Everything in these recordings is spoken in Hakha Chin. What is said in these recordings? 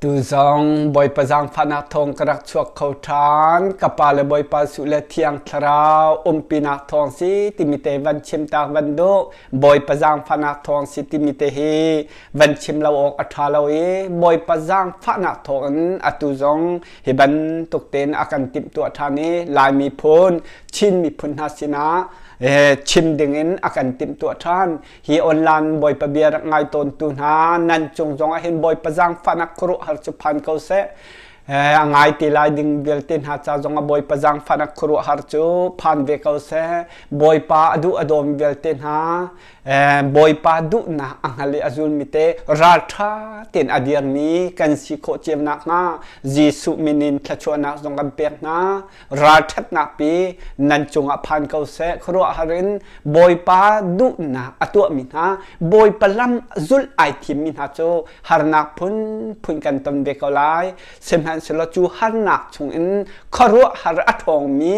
Tu zong Bawipa zaangfahnak thawng ka rak chuak kho ṭhan. Ka pa le Bawipa Suh le Thiang Thlarau umpinak thawng si timi te van chim tak van duh. Bawipa zaangfahnak thawng si timi te hi van chim lo awk a ṭha lo i Bawipa zaangfahnak thawng in atu zong hi bantuk tein a kan timhtuah ṭhan i Lai miphun, Chin miphun hna sinah chim dingin a kan timhtuah ṭhan. Hi online Bawipa bia rak ngai tawntu hna nan cung zong ah hin Bawipa zaangfahnak khuaruahhar cu phan ko seh. A ngai ti lai ding vialte hna ca zong ah Bawipa zaangfahnak khuaruahhar cu phan ve ko seh. Bawipa a duh a dawm vialte hna Bawipa duhnak a hngal i a zulmi te ralṭha tein a dirmi kan si khawh cio nakhnga Jesuh min in thluachuahnak zong kan pek hna. Ralṭhatnak pi nan cungah phan ko seh. Khuaruahhar in Bawipa duhnak a tuahmi hna, Bawipa lam zulh ai thimmi hna cu harnak phunphun kan ton ve ko lai. Sihmanhsehlaw cu harnak chungin khuaruahhar a ṭhawngmi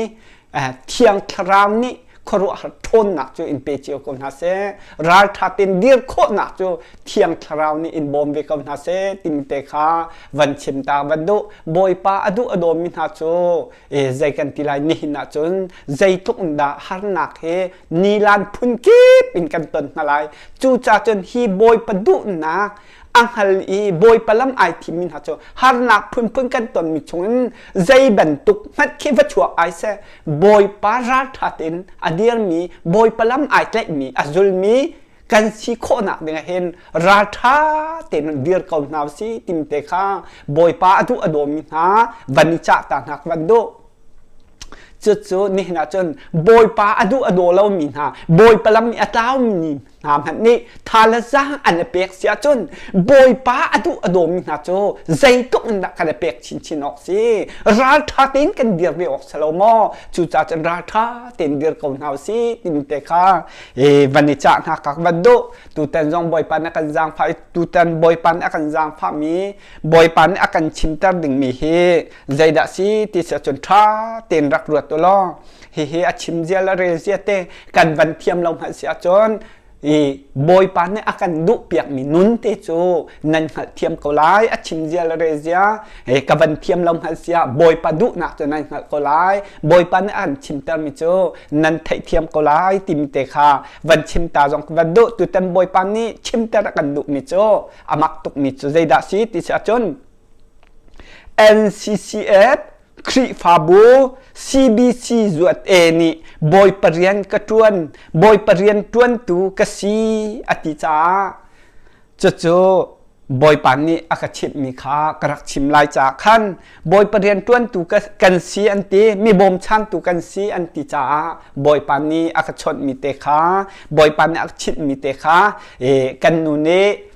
Thiang Thlarau nih khuaruahhar ṭhawnnak cu in pe cio ko hna seh. Ralṭha tein dir khawhnak cu Thiang Thlarau nih in bawm ve ko hna seh timi te kha van chim ta van duh. Bawipa a duh a dawmi hna cu zei kan ti lai nihin ahcun zeitluk in dah harnak hi nilan phun kip in kan ton hna lai. Cucaah cun hi Bawipa duhnak a hngal i Bawipa lam ai thimmi hna cu harnak phunphun kan tonmi chungin zei bantuk hmanh khi va chuak ai seh Bawipa ralṭha tein a dirmi Bawipa lam ai tlaihmi a zulmi kan si khawhnak ding ah hin ralṭha tein dir ko hna usih timi te kha Bawipa a duh a dawmi hna van i cah ta hna ka van duh. Cucu nihin ah cun Bawipa a duh a daw lomi hna Bawipa lam i a tlaumi hna hmanh nih tha le zaang an i pek si ahcun Bawipa a duh a dawmi hna cu zeitluk in dah kan i pek chinchin awk si? Ralṭha tein kan dir ve awk si lo maw? Cucaah cun ralṭha tein dir ko hna usih timi te kha van i cah hna kak van duh. Tutan zong Bawipa nih a kan zaangfah i tutan Bawipa nih a kan zaangfahmi Bawipa nih a kan chimter dingmi hi zeidah si ti si ahcun ṭha tein rak ruat u law hihi a chim zia le rel zia te kan van thiam lo hmanh si ahcun i Bawipa nih a kan duh piakmi nun te cu nan hngalhthiam ko lai a chim zia le rel zia ka van thiam lo hmanh si ah Bawipa duhnak cu nan hngalh ko lai Bawipa nih a kan chimtermi cu nan theihthiam ko lai timi te kha van chim ta zong van duh tutan Bawipa nih chimter a kan duhmi cu a mak tukmi cu zeidah si ti si ahcun NCCF Khrihfabu CBC zuat-e nih Bawipa rian ka ṭuan, Bawipa rian ṭuantu ka si a ti caah cucu Bawipa nih a ka chimhmi kha ka rak chim lai caah khan Bawipa rian ṭuantu kan si an ti, mi bawmchantu kan si an ti caah Bawipa nih a ka chawnhmi te kha, Bawipa nih a ka chimhmi te kha kan nu nih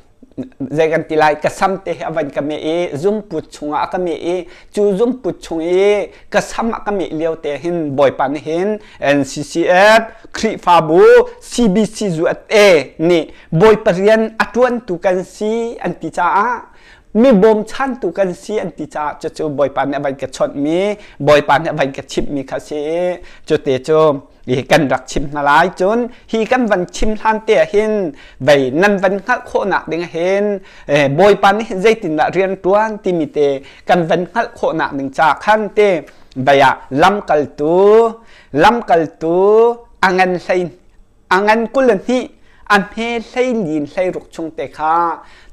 zei kan ti lai ka sam te hi a van ka meh i zungput chungah a ka meh i cu zungput chung i ka sam a ka meh lio te hin Bawipa nih hin NCCF Khrihfabu CBC USA nih Bawipa rian a ṭuantu kan si an ti caah mi bawmchantu kan si an ti caah cucu Bawipa nih a van ka chawnhmi Bawipa nih a van ka chimhmi kha si i cute cu hi kan rak chim hna lai cun hi kan van chim hlan te ah hin vei nan van hngalh khawhnak ding ah hin Bawipa nih hin zeitindah rian ṭuan timi te kan van hngalh khawhnak ding ca khan te vei ah lamkaltu lamkaltu a ngan hlei a ngan 22 a hme hlei lin hlei ruk chung te kha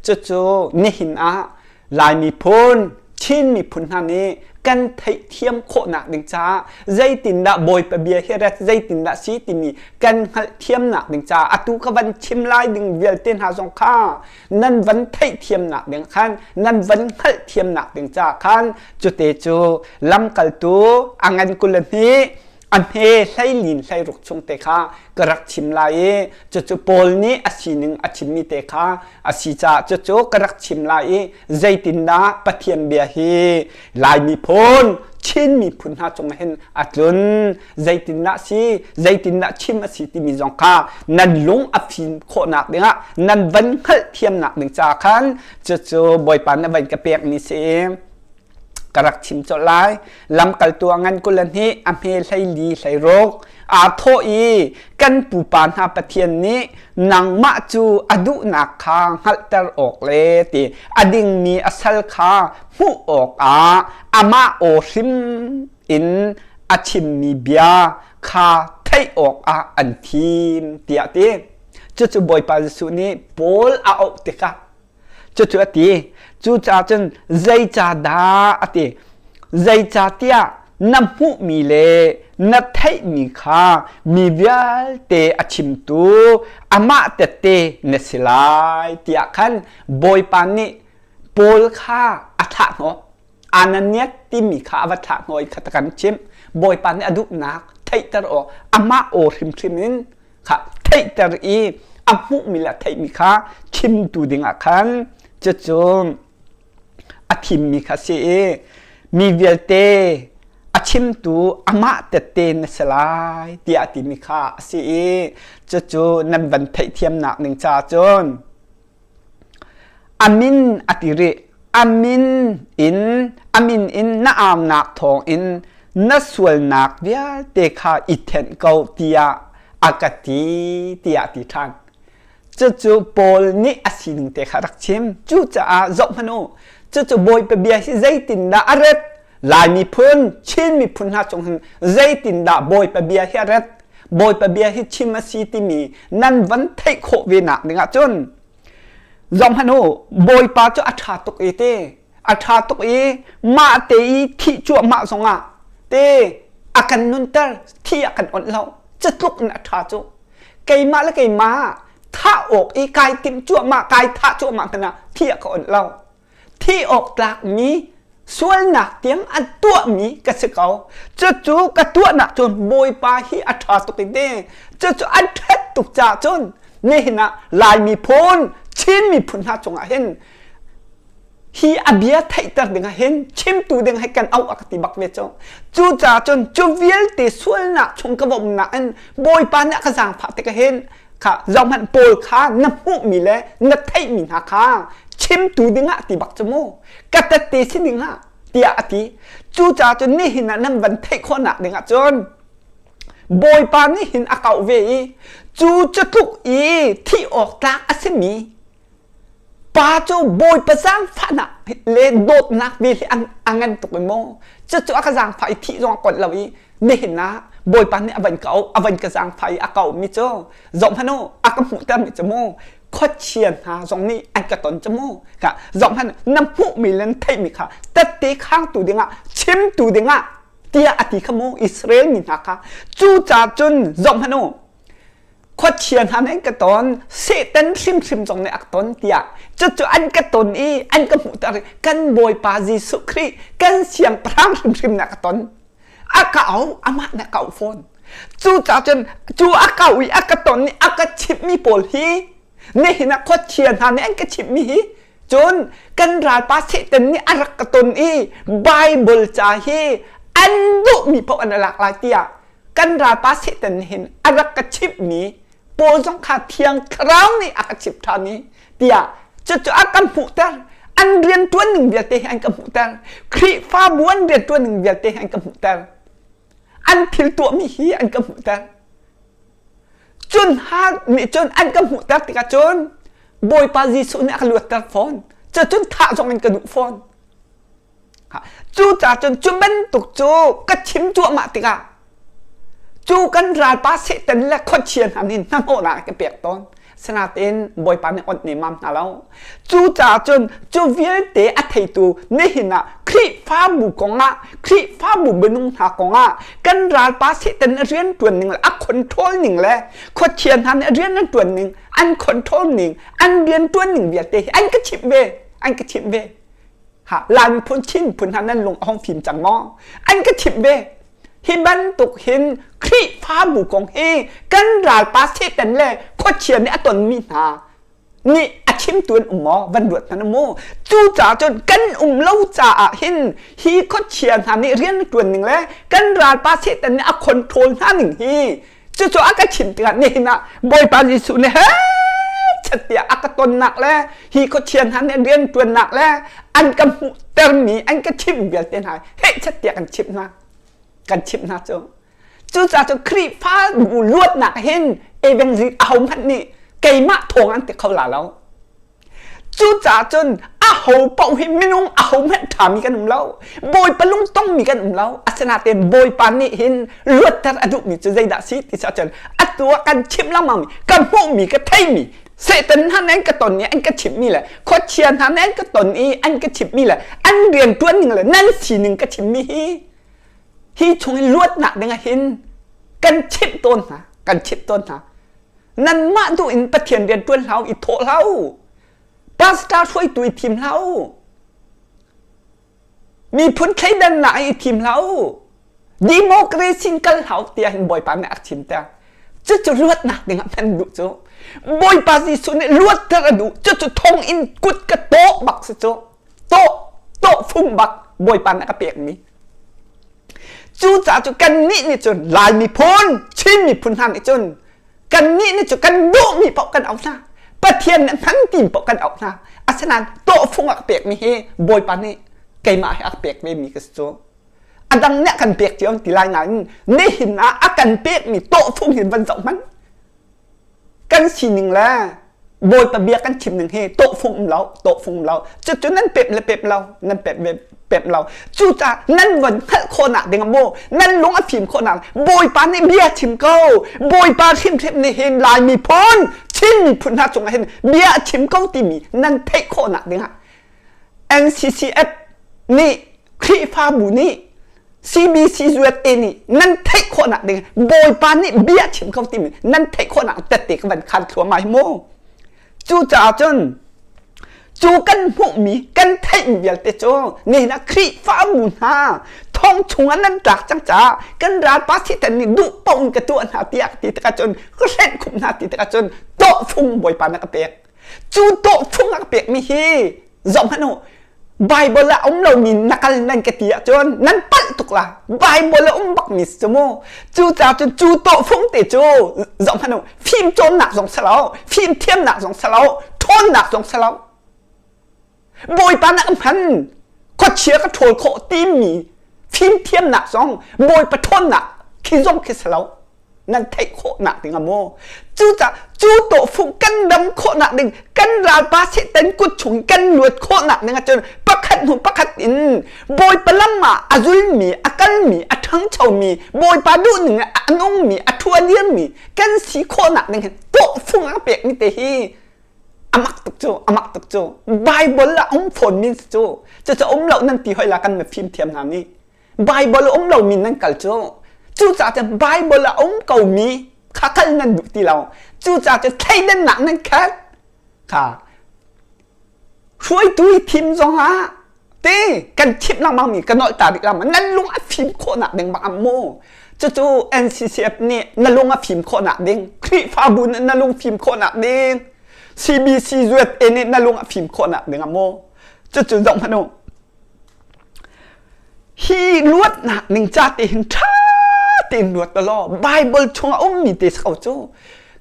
cucu nihin ah Lai miphun, Chin miphun hna nih kan theihthiam khawhnak ding caah zeitindah Bawipa bia hi ret zeitindah si timi kan hngalhthiamnak ding caah atu ka van chim lai ding vialte hna zong kha nan van theihthiamnak ding khan nan van hngalhthiamnak ding caah khan cute cu lamkaltu a ngan 22 a hme hleilin hleiruk chung te kha ka rak chim lai i cucu Paul nih a sining a chimmi te kha a si caah cucu ka rak chim lai i zeitindah Pathian bia hi Lai miphun Chin miphun hna cung hin a tlun zeitindah si zeitindah chim a si timi zong kha nan lung a fim khawhnak dingah nan van hngalhthiamnak ding ca khan cucu Bawipa na van ka pekmi si ka rak chim colh lai. Lamkaltu a ngan 22, a hme 14 hlei ruk. Aa thawh i kan pupa hna Pathian nih nangmah cu a duhnak kha hngalhter awk le ti a dingmi a sal kha hmuh awkah amah aw hrim in a chimmi bia kha theih awkah an thim tiah a ti. Cucu Bawipa Jesuh nih Paul a auh tikah Cucu a ti. Cucaah cun zeicahdah a ti. Zeicahtiah na hmuhmi le na theihmi kha mi vialte a chimtu amah tette na si lai tiah khan Bawipa nih Paul kha a thlah hnawh. Ananias timi kha a va thlah hnawh i kha ta kan chimh. Bawipa nih a duhnak theihter awk amah aw hrimhrim in kha theihter i a hmuhmi le a theihmi kha chimtu dingah khan cucu a thimmi kha si i mi vialte a chimtu amah tette na si lai tiah a timi kha a si i cucu nan van theihthiamnak ning caah cun A min a ti rih. A min in a min in na aunak thawngin na sualnak vialte kha i thenh ko tiah a ka ti tiah a ti ṭhan. Cucu Paul nih a sining te kha rak chim. Cucaah zohhmanh u, cucu Bawipa bia hi zeitindah a rat? Lai miphun, Chin miphun hna cung hin zeitindah Bawipa bia hi a rat? Bawipa bia hi chim a si timi nan van theih khawh ve nak dingah cun zohhmanh u Bawipa cu a ṭha tuk i te a ṭha tuk i mah te i thih cuahmah zongah te a kan nunter thi a kan onh lo cutluk in a ṭha cu keimah le keimah thah awk i kai timh cuahmah kai thah cuahmah hmanh ah thi a ka onh lo thi awk tlakmi sualnak tiang an tuahmi ka si ko. Cucu ka tuahnak cun Bawipa hi a ṭha tuk i te. Cucu an ṭhat tuk caah cun nihin ah Lai miphun, Chin miphun hna cungah hin hi a bia theihter dingah hin chimtu ding hi kan auh a ka ti bak ve cu. Cucaah cun cu vialte sualnak chung ka va umnak in Bawipa nih a ka zaangfah tikah hin kha zohhmanh Paul kha na hmuhmi le na theihmi hna kha chimtu dingah ti bak cu mu ka tette si dingah tiah a ti cucaah cun nihin ah nan van theih khawhnak dingah cun Bawipa nih hin a kauh ve i cu cutluk i thih awk tlak a simi Pa cu Bawipa zaangfahnak le dawtnak vel hi a ngan tuk i maw cucu a ka zaangfah i thih zong a kolh lo i nihin ah Bawipa nih a van ka auh a van ka zaangfah i a ka auhmi cu zohhmanh u a ka hmuhtermi cu mu khuachia hna zong nih an ka ton cu mu ka zohhmanh na hmuhmi le na theihmi kha tette khangtu dingah chimtu dingah tiah a ti kha mu Israel mi hna kha cucaah cun zohhmanh u khuachia hna nih an ka ton Satan hrimhrim zong nih a ka ton tiah cucu an ka ton i an ka hmuhter i kan Bawipa Jesuh Khrih kan siangpahrang hrimhrim nih a ka ton a ka auh amah nih a ka auh fawn cucaah cun cu a ka auh i a ka ton i a ka chimhmi pawl hi nihin ah khuachia hna nih an ka chimhmi hi cun kan ralpa Satan nih a rak ka ton i Bible ca hi an duhmi paoh an lak lai tiah kan ralpa Satan hin a rak ka chimhmi Paul zong kha Thiang Thlarau nih a ka chimh ṭhan i tiah cucu a kan hmuhter an rianṭuan ning vialte hi an ka hmuhter Khrihfabu an rianṭuan ning vialte hi an ka hmuhter an thil tuahmi hi an ka hmuhter cun ha nih cun an ka hmuhter tikah cun Bawipa Jesuh nih a ka luatter fawn cucun thah zong in ka duh fawn Cucaah cun cu bantuk cu ka chim cuahmah tikah cu kan ralpa Satan le khuachia hna nih hnahnawhnak a ka pek tawn. Sinain Bawipa nih onh nemam hna lo. Cucaah cun cu vialte a theitu nihin ah Khrihfabu kongah Khrihfabu minung hna kongah kan ralpa Satan a rianṭuan ning le a control ning le khuachia hna nih a rian an ṭuan ning an control ning an rianṭuan ning vialte hi an ka chimh ve an ka chimh ve. Ha, Lai miphun Chin phun hna nan lung a hong fim cang maw? An ka chimh ve. Hi bantuk hin Khrihfabu kong hi kan ralpa Satan le khuachia nih a tonmi hna nih a chimtu an um maw? Van ruat hmanh mu. Cucaah cun kan um lo caah hin hi khuachia hna nih rian an ṭuan ning le kan ralpa Satan nih a control hna ning hi Cucu a ka chimh tikah nihin ah Bawipa Jesuh nih he chat tiah a ka tonnak le hi khuachia hna nih rian ṭuannak le an ka hmuhtermi an ka chimh vialte hna he chat tiah kan chimh hna kan chimh hna cu. Cucaah cun Khrihfa luatnak hin evangelist ahohmanh nih keimah thawng an ti kho la lo. Cucaah cun aho paoh hi minung ahohmanh ṭhami kan um lo. Bawipa lungtongmi kan um lo. Asinain Bawipa nih hin luatter a duhmi cu zeidah si ti cun atu ah kan chimh lengmangmi, ka hmuhmi, ka theimi, Satan hna nih an ka ton i an ka chimhmi le khuachia hna nih an ka ton i an ka chimhmi le an rianṭuan ning le nan sining ka chimmi hi hi chung in luatnak ding ah hin kan chimh tawn hna, kan chimh tawn hna. Nanmah duh in Pathian rian ṭuan hlah u, i thawh hlah u. Pastor hruaitu i thim hlah u. Miphun thleidannak i thim hlah u. Democracy in kal hlah u tiah hin Bawipa nih a chim ter. Cucu luatnak ding ah hman duh cu. Bawipa Jesuh nih luatter a duh. Cucu thong in kut ka tawh bak si cu. Tawh, tawh fung bak Bawipa nih a ka pekmi. Cucaah cu kannih nih cun Lai miphun, Chin miphun hna nih cun kannih nih cu kan duhmi paoh kan auh hna. Pathian nih hman tim paoh kan auh hna. Asinain tawhfung a ka pekmi hi Bawipa nih keimah hi a ka pek vemi ka si cu. A dang nih a kan pek cio ti lai nain nihin ah a kan pekmi tawhfung hi van zoh hmanh. Kan sining le Bawipa bia kan chim ning hi tawhfung um lo, tawhfung um lo. Cucu nan pep le pep lo, nan pep ve pep lo. Cucaah nan von hngalh khawhnak ding ah maw, nan lung a fim khawhnak Bawipa nih bia chim ko. Bawipa hrimhrim nih hin Lai miphun, Chin miphun hna cungah hin bia a chim ko timi nan theih khawhnak ding ah NCCF nih Khrihfabu nih CBC USA nih nan theih khawhnak ding Bawipa nih bia chim ko timi nan theih khawhnak tette ka van khan thluahmah hi mu. Cucaah cun cu kan hmuhmi kan theihmi vialte cu nihin ah Khrihfabu hna thong chungah nan tlak cang caah kan ralpa Satan nih duh paoh in ka tuah hna tiah ka ti tikah cun ka hrenh khumh hna ti tikah cun tawhfung Bawipa na ka pek. Cu tawhfung a ka pekmi hi zoh hmanh u Bible ah um lomi na kal nan ka ti ahcun nan palh tuk la Bible ah um bakmi si cu mu cucaah cun cu tawhfung te cu zoh hmanh u fim cawnnak zong si lo fim thiamnak zong si lo ṭhawnnak zong si lo Bawipa nak hman khuachia ka ṭhawl khawh timi fim thiamnak zong Bawipa ṭhawnnak khi zong khi si lo nan theih khawhnak ding ah maw cucaah cu tawhfung kan dam khawhnak ding kan ralpa Satan kut chung kan luat khawhnak ding ahcun pakhat hnu pakhat in Bawipa lam ah a zulmi a kalmi a ṭhangchomi Bawipa duhning ah a nungmi a ṭhu a dirmi kan si khawhnak ding hin tawhfung a pekmi te hi amak tuk cu amak tuk cu Bible ah um fawn min si cu cucu um lo nan ti hoi la kan mifim thiam hna nih Bible a um lomi nan kal cu cucaah cun Bible a um komi kha kal nan duh ti lo cucaah cun thleidannak nan khat kha hruaitu i thim zongah te kan thim lengmang mi ka nolh ta rih lengmang nan lung a fim khawhnak ding bak am mu cucu NCCF nih na lung a fim khawhnak ding Khrihfabu nih na lung fim khawhnak ding CBC USA nih na lung a fim khawhnak ding am mu cucu zoh hmanh u Hi luatnak ning ca te hin ṭha tein ruat law Bible chungah ummi te si ko cu.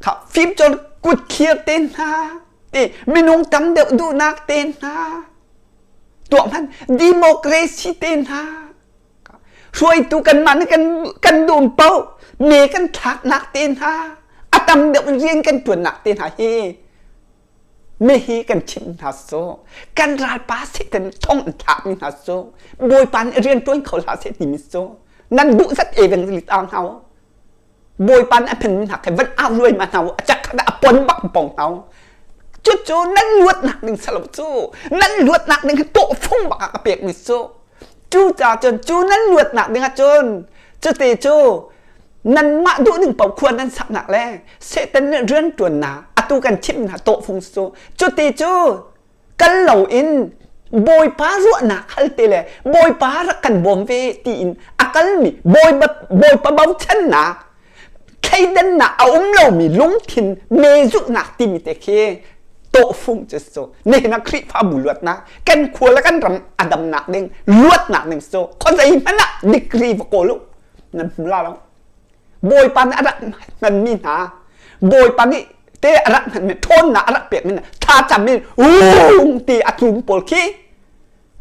Kha fimcawn kutthlir te hna, te minung tam deuh duhnak te hna, tuah hmanh democracy te hna, hruaitu kanmah nih kan kan dum paoh me kan thlaknak te hna, a tam deuh rian kan ṭuannak te hna hi Mihi kan chimh hna cu kan ralpa Satan thong an thlakmi hna cu Bawipa nih rian ṭuan kho hlah seh timi cu nan duh zat evangelist au hna u Bawipa nih a phenmi hna kha van au luai ma hna u a cak khat a pon bak pong hna u cucu nan luatnak ding salo cu nan luatnak ding hi tawhfung bak ah ka pekmi cu Cucaah cun cu nan luatnak ding ahcun cuti cu nanmah duh ning paoh khua nan saknak le Satan nih rianṭuannak atu kan chimh hna tawhfung cu cuti cu kal loin Bawipa ruahnak hal te le Bawipa rak kan bawm ve tiin a kalmi Bawipa Bawipa bochannak thleidannak a um lomi lungthin mezuhnak timi te khi tawhfung cu cu nihin ah Khrihfabu luatnak kan khua le kan ram a damnak ding luatnak ding cu khuazei hmanh ah degree va kawl u nan hmu la lo Bawipa nih a rak hmanmi hna Bawipa nih te a rak hmanmi ṭhawnnak a rak pekmi hna thlacam in ung ti a tlum pawl khi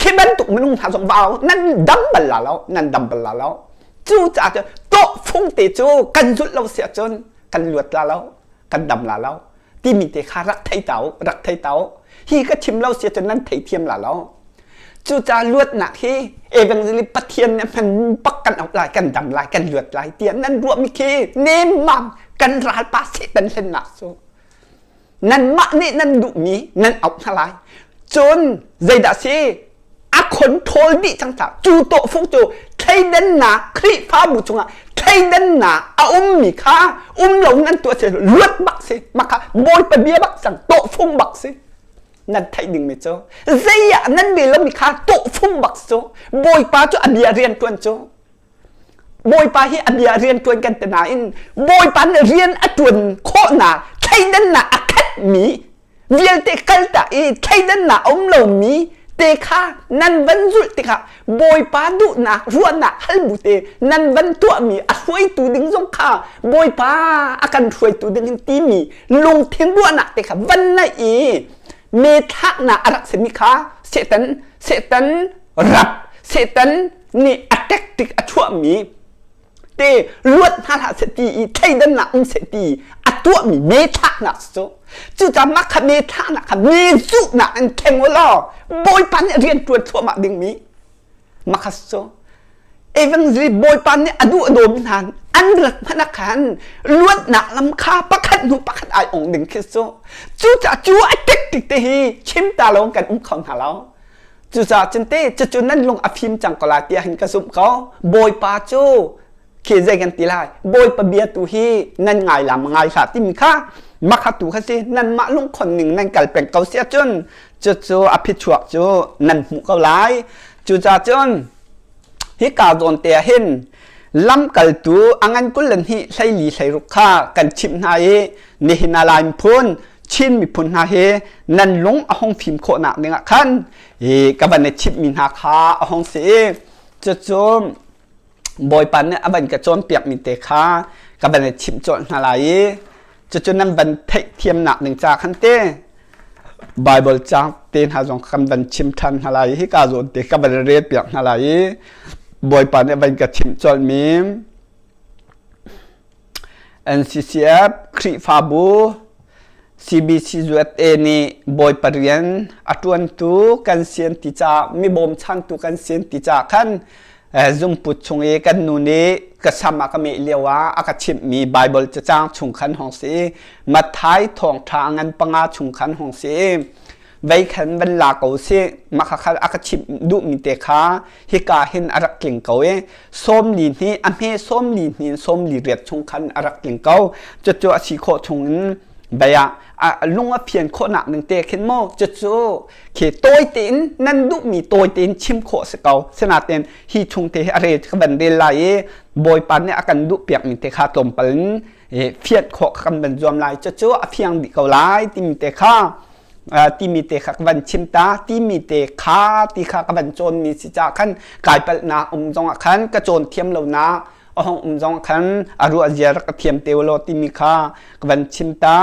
Khi bantuk minung hna zong vau nan dam bal la lo, nan dam bal la lo. Cucaah cun Tawhfung te cu kan zulh lo si ahcun kan luat la lo, kan dam la lo timi te kha rak thei ta u, rak thei ta u. Hi ka chim lo si ahcun nan theithiam la lo. Cucaah luatnak hi evangelist Pathian nih hman bak kan auh lai, kan dam lai, kan luat lai tiah nan ruahmi khi nemmam kan ralpa Satan hlennak cu. Nanmah nih nan duhmi nan auh hna lai. Cun zeidah si? A control dih cang caah cu tawhfung cu thleidannak Khrihfabu chungah thleidannak a ummi kha um lo nan tuah si luat bak si mah kha Bawipa bia bak cang tawhfung bak si nan theih dingmi cu zei ah nan rel lomi kha tawhfung bak cu Bawipa cu a bia rian ṭuan cu Bawipa hi a bia rian ṭuan kan ti nain Bawipa nih rian a ṭuan khawhnak thleidannak a khatmi vialte kaltak i thleidannak a um lomi te kha nan van zulh tikah Bawipa duhnak ruahnak hal bu te nan van tuahmi a hruaitu ding zong kha Bawipa a kan hruaitu ding in timi lungthin ruahnak te kha van naih i me thlaknak a rak simi kha Satan Satan rap Satan nih a tactic a chuahmi te luat hna hlah seh ti i thleidannak um seh ti a tuahmi me thlaknak cu cucaah mah kha me thlaknak kha me zuhnak in thleng u law Bawipa nih rian ṭuan thluahmah dingmi mah kha cu evangelist Bawipa nih a duh a dawmi hna an rat hmanh ah khan luatnak lam kha pakhat hnu pakhat ai ong ding khi cu cucaah cu a tactic te hi chim ta lo kan um kho hna lo. Cucaah cun te cucu nan lung a fim cang ko lai tiah hin ka zumh ko. Bawipa cu khi zei kan ti lai Bawipa bia tu hi nan ngai lam ngai hlah timi kha makha tu kha si nanmah lungkhon ning nan kal peng ko si ahcun cucu a phichuak cu nan hmuh ko lai. Cucaah cun hika zawn te ah hin lamkaltu a ngan 22 hlei 16 kha kan chimh hna i nihin ah Lai miphun Chin miphun hna hi nan lung a hung fim khawhnak dingah khan i ka van i chimhmi hna kha a hung si i cucu Bawipa nih a van ka cawnpiakmi te kha ka van i chimh colh hna lai i cucu nan van theihthiamnak ding ca khan te Bible caang te hna zong kan van chim ṭhan hna lai i hika zawn te ka van rel piak hna lai i Bawipa nih a van ka chimh colhmi NCCF Khrihfabu CBCUSA nih Bawipa rian a ṭuantu kan sian ti caah mi bawmchantu kan sian ti caah khan zungput chung i kan nu nih ka sam a ka meh lio ah a ka chimhmi Baibal cacang chung khan hong si i Matthai thawngṭha ngan panga chung khan hong si i vei khan van la ko sih mah kha a ka chimh duhmi te kha hika hin a rak tling ko i 42 a hme 42 in 48 chung khan a rak tling ko. Cucu a si khawh chung in bia a lung a fian khawhnak ning te khin maw cucu khi tawi tein nan duhmi tawi tein chim khawh si ko. Sinain hi chung te hi a rel ka van rel lai i Bawipa nih a kan duh piakmi te kha tlawmpal in fianh khawh kan van zuam lai. Cucu a fiang dih ko lai timi te kha timi te kha ka van chim ta timi te kha ti kha ka van cawnmi si caah khan kai palhnak um zongah khan ka cawn thiam lo na a hong um zong khan a ruah zia rak ka thiam te law timi kha ka van chim ta.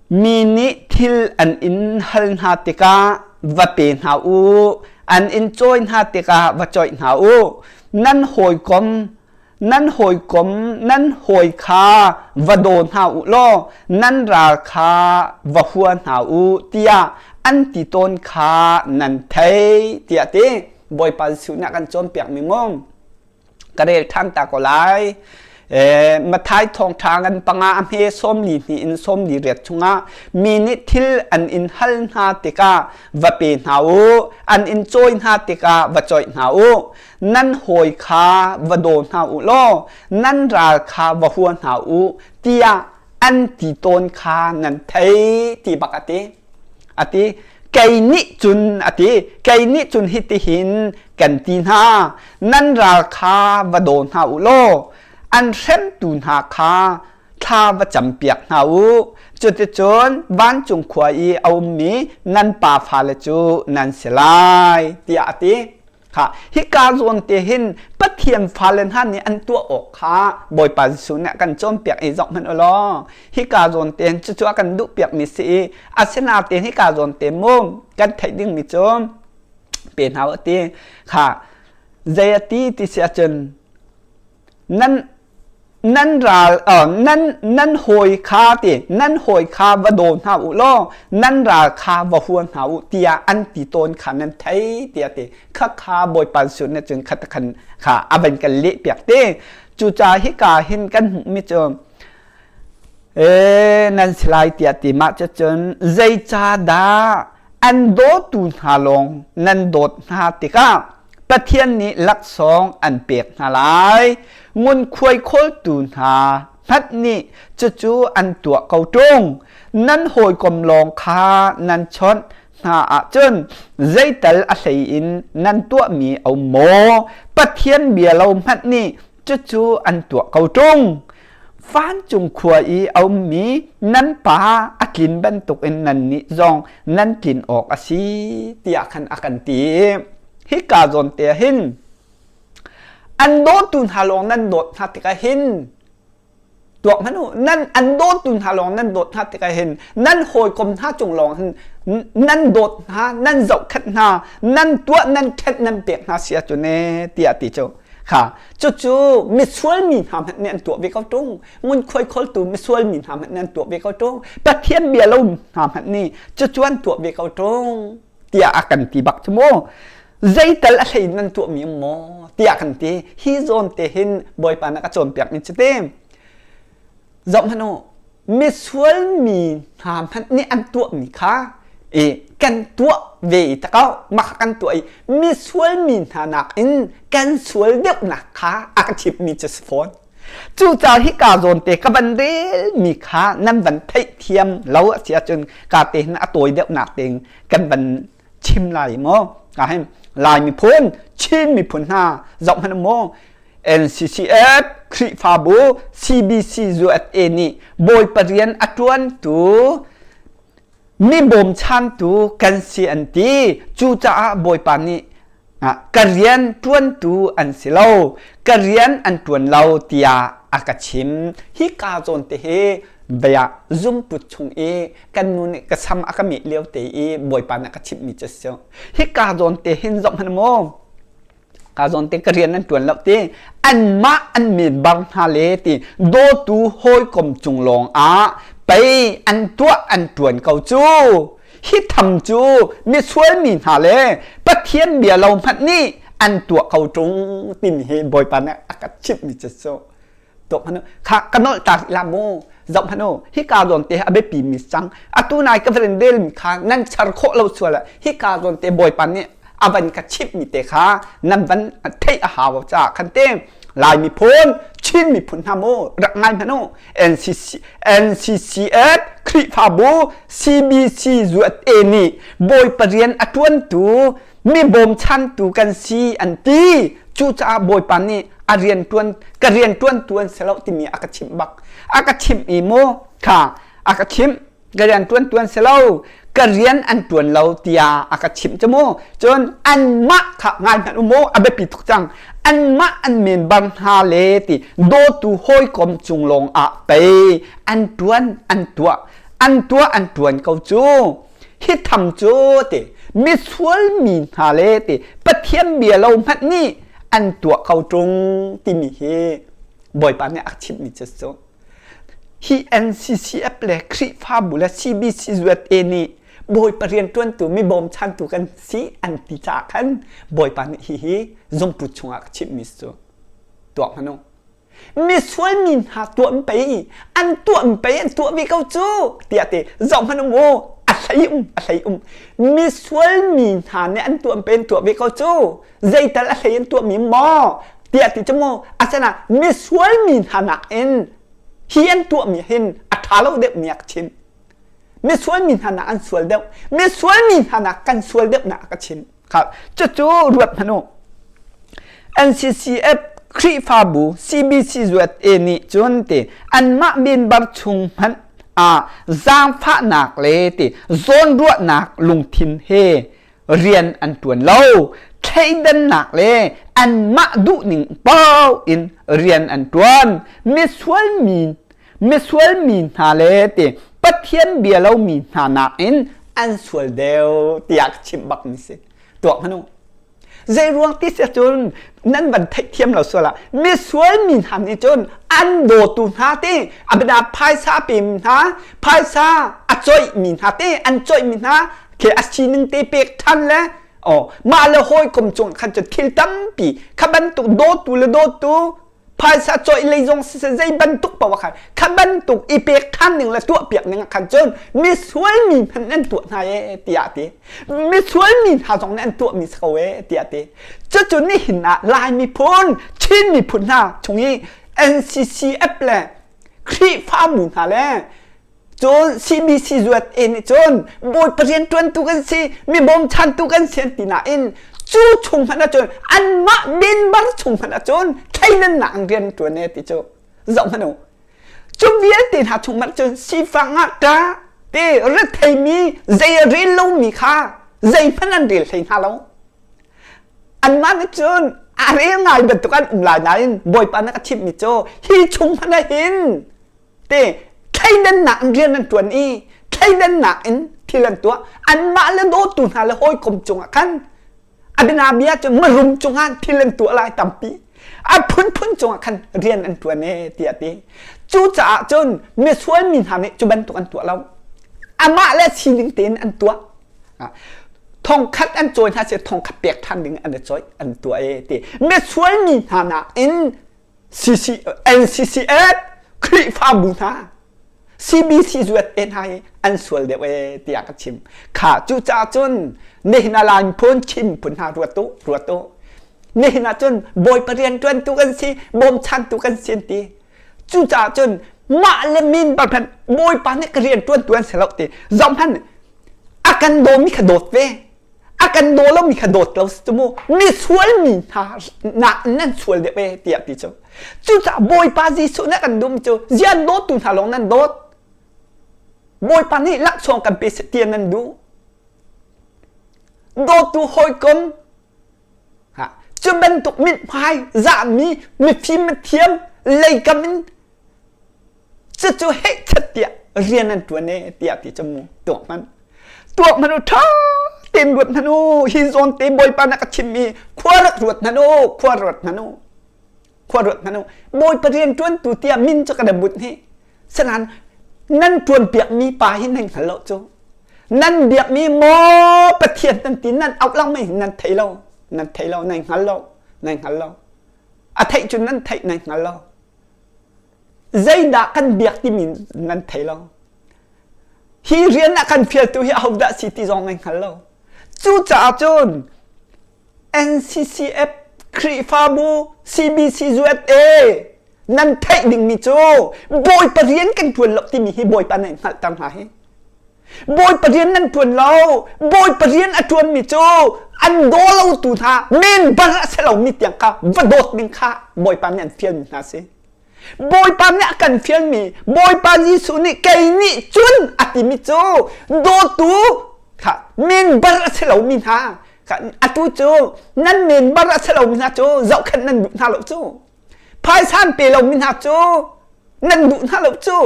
Mi nih thil an in hal hna tikah va pe hna u, an in cawi hna tikah va cawih hna u. Nan hawikom Nan hawikom nan hawi kha va daw hna u law nan ral kha va hua hna u tiah an ti tawn kha nan thei tiah ti Bawipa Jesuh nih a kan cawnpiakmi mu ka rel ṭhan ta ko lai. Matthai thawngṭha ngan panga a hme 42 in 48 chungah mi nih thil an in hal hna tikah va pe hna u, an in cawi hna tikah va cawih hna u. Nan hawi kha va daw hna u law nan ral kha va hua hna u tiah an ti tawn kha nan thei ti bak a ti. A ti. Kei nih cun a ti. Kei nih cun hitihin kan ti hna. Nan ral kha va daw hna u law an hremtu hna kha thla va campiak hna u. Cuticun vancung khua i a ummi nan pa fale cu nan si lai tiah a ti. Kha hika zawn te hin Pathian fale hna nih an tuah awk kha Bawipa Jesuh nih a kan cawnpiak i zoh hmanh u law hika zawn te hin cucu a kan duhpiakmi si i asinain hika zawn te mu kan theih dingmi cu pe hna u ti kha. Zei a ti ti si ahcun nan nan ral nan nan hawi kha ti nan hawi kha va daw hna u law nan ral kha va hua hna u tiah an ti tawn kha nan thei tiah ti kha kha Bawipa Jesuh nih cun kha khan kha a van kan leh piak te. Cucaah hika hin kan hmuhmi cu E nan si lai tiah ti mah cucun zeicahdah an dawtu hna lawng nan dawt hna tikah Pathian nih laksawng an pek hna lai. Ngunkhuai khawltu hna hmanh nih cucu an tuah ko ṭung. Nan hawikom lawng kha nan chawnh hna ahcun zeital a hlei in nan tuahmi a um maw? Pathian bia lo hmanh nih cucu an tuah ko ṭung. Vancung khua i a ummi nan pa a tlin bantukin nannih zong nan tlin awk a si tiah khan a kan ti. Hika zawn te ah hin an dawtu hna lawng nan dawt hna tikah hin tuak hmanh u nan an dawtu hna lawng nan dawt hna tikah hin nan hawikom hna cung lawng hin nan dawt hna nan zohkhenh hna nan tuah nan ṭhenh nan pek hna si ahcun ee tiah ti cu Kha cucu misual mi hna hmanh nih an tuah ve ko ṭung. Ngunkhuai khawltu misual mi hna hmanh nih an tuah ve ko ṭung. Pathian bia lo hna hmanh nih cucu an tuah ve ko ṭung tiah a kan ti bak cu mu. Zeital a hlei nan tuahmi um maw tiah kan ti. Hi zawn te hin Bawipa nih a ka cawnpiak mi cu ti. Zoh hmanh u, misual mi hna hmanh nih an tuahmi kha i kan tuah ve i takau mah kha kan tuah i misual mi hna nakin kan sual deuhnak kha a ka chimhmi cu si fawn. Cucaah hika zawn te ka van relmi kha nan van theihthiam lo a si ahcun ka te hin a tawi deuhnak ding kan van chim lai maw? Ka hin Lai miphun, Chin miphun hna zoh hmanh maw? NCCF, Khrihfabu, CBC USA nih Bawipa rian a ṭuantu mi bawmchantu kan si an ti. Cucaah Bawipa nih ka rian ṭuantu an si lo, ka rian an ṭuan lo tiah a ka chim. Hika zawn te hi bia zumput chung i kan nu nih ka sam a ka meh lio te i Bawipa nih a ka chimhmi cu a si. Hika zawn te hin zoh hmanh maw? Ka zawn te ka rian an ṭuan lo ti anmah an men bar hna le ti dawtu hawikom cung lawng ah pei an tuah an ṭuan ko cu. Hi tham cu misual mi hna le Pathian bia lo hmanh nih an tuah ko ṭung timi hi Bawipa nih a ka chimhmi cu cu. Tuak hmanh u. Kha ka nolh ta rih la mu. Zoh hmanh u. Hika zawn te a biapi mi cang. Atu nai ka van rel mi kha nan char khawh lo sual ah hika zawn te Bawipa nih a van ka chimh mi te kha nan van theih a hau caah khan te Lai miphun, Chin miphun hna mu rak ngai hmanh u. NCC, NCCF, Khrihfabu, CBC USA nih Bawipa rian a ṭuantu mi bawmchantu kan si an ti. Cucaah Bawipa nih a rian ṭuan ka rian ṭuantu an si lo timi a ka chimh bak. A ka chimh i mu kha a ka chimh ka rian ṭuantu an si lo ka rian an ṭuan lo tiah a ka chimh cu mu. Cun anmah kha ngai hmanh u mu a biapi tuk cang. Anmah an member hna le ti dawtu hawikom cung lawng ah pei an ṭuan an tuah an tuah an ṭuan ko cu. Hi tham cu ti misual mi hna le ti Pathian bia lo hmanh nih an tuah ko ṭung timi hi Bawipa nih a chimhmi cu cu hi NCCF le Khrihfabu le CBC USA nih Bawipa rianṭuantu mi bawmchantu kan si an ti caah khan Bawipa nih hihi zungput chungah ka chimhmi cu tuah hmanh u. Misual mi hna tuah in pei an tuah in pei an tuah ve ko cu tiah ti zoh hmanh um u a hlei um a hlei um misual mi hna nih an tuah in pei an tuah ve ko cu zeital a hlei an tuah mi maw tiah ti cu mu asana misual mi hna nakin hi an tuah mi hin a ṭha lo deuh mi a ka chim misual mi hna nak an sual deuh misual mi hna nak kan sual deuh nak a ka chim Cucu ruat hmanh u. NCCF Khrihfabu CBC USA nih cun ti anmah member chung hmanh ah zaangfahnak le ti zawnruahnak lungthin he rian an ṭuan lo. Thleidannak le anmah duhning paoh in rian an ṭuan. Misual mi misual mi hna le ti Pathian bia lomi hna nakin an sual deuh tiah ka chimh bak mi si. Tuak hmanh u. Zei ruang ti si cun nan van theihthiam lo sual ah misual mi hna nih cun an dawtu hna te a bia phaisa pe mi hna phaisa a coih mi hna te an coih mi hna khi a sining te pek than le oh mah le hawikom cung khan cun thil tampi kha bantuk dawtu le dawtu phaisa cawih lei zong siseh zei bantuk paoh khan kha bantuk i pek ṭhan ning le tuah piak ning ah khan cun misual mi hmanh an tuah hna e tiah ti misual mi hna zong nih an tuah mi si ko e tiah ti cucu nihin ah Lai miphun Chin miphun hna chung i NCCF le Khrihfabu hna le Cun CBC zuat e nih cun Bawipa rianṭuantu kan si, mi bawmchantu kan si an ti nain cu chung hmanh ahcun anmah member chung hmanh ahcun thleidannak in rian ṭuan e ti cu zoh hmanh u. Cu vialte hna chung hmanh cun sifak ngakṭah te retheimi zei a rel lomi kha zeihmanh an rel hlei hna lo. Anmah nih cun a rel ngai bantuk an um lai nain Bawipa nih a chimhmi cu hi chung hmanh ah hin te thleidannak in rian an ṭuan i thleidannak in thil an tuah anmah le dawtu hna le hawikom cungah khan a bianabia cu marum cungah thil an tuah lai tampi a phunphun cungah khan rian an ṭuan e tiah ti cucaah cun misual mi hna nih cu bantuk an tuah lo amah le sining tein an tuah thongkhat an cawi hna si thongkhat pek ṭhan ding an i cawih an tuah e ti misual mi hna nakin CC, NCCF Khrihfabu hna CBC zuat e hna hi an sual deuh e tiah ka chim. Kha cucaah cun nihin ah Lai phun Chin phun hna ruat u ruat u. Nihin ah cun Bawipa rianṭuantu kan si, bawmchantu kan si an ti. Cucaah cun mah le min bal hmanh Bawipa nih ka rianṭuantu an si lo ti. Zoh hmanh a kan dawmi kha dawt ve. A kan daw lomi kha dawt lo si mu misual mi hna nak nan sual deuh e tiah ti cu cucaah Bawipa Jesuh nih kan dum cu zian dawtu hna lawng nan dawt Bawipa nih laksawng kan pe seh tiah nan duh dawtu hawikom ha cu bantuk mithmai zahmi mifim mithiam leikam in Cucu hehchat tiah rian an ṭuan e tiah ti cu mu tuak hmanh. Tuak hmanh u ṭha tein ruat hmanh u hi zawn te Bawipa na ka chimmi khua rak ruat hmanh u khua ruat hmanh u khua ruat hmanh u Bawipa rian ṭuantu tiah min cu ka da but hi sanan nan ṭuan piakmi pa hi nan hngal lo cu nan biakmi maw Pathian nan ti nan auh lang mei nan thei lo nan thei lo nan hngal lo nan hngal lo a theih cu nan theih nan hngal lo Zeidah kan biak timi nan thei lo. Hi rian a kan fialtu hi ahodah si ti zong nan hngal lo. Cucaah cun NCCF Khrihfabu CBC USA nan theih dingmi cu Bawipa rian kan ṭuan lo timi hi Bawipa nan hngalhter hna hi. Bawipa rian nan ṭuan lo. Bawipa rian a ṭuanmi cu an daw lotu hna member a si lomi tiang kha va dawt ding kha Bawipa nih an fialmi hna si. Bawipa nih a kan fialmi Bawipa Jesuh nih kei nih cun a timi cu dawtu kha member a si lomi hna atu cu nan member a si lomi hna cu zohkhenh nan duh hna lo cu phaisa an pe lomi hna cu nan duh hna lo cu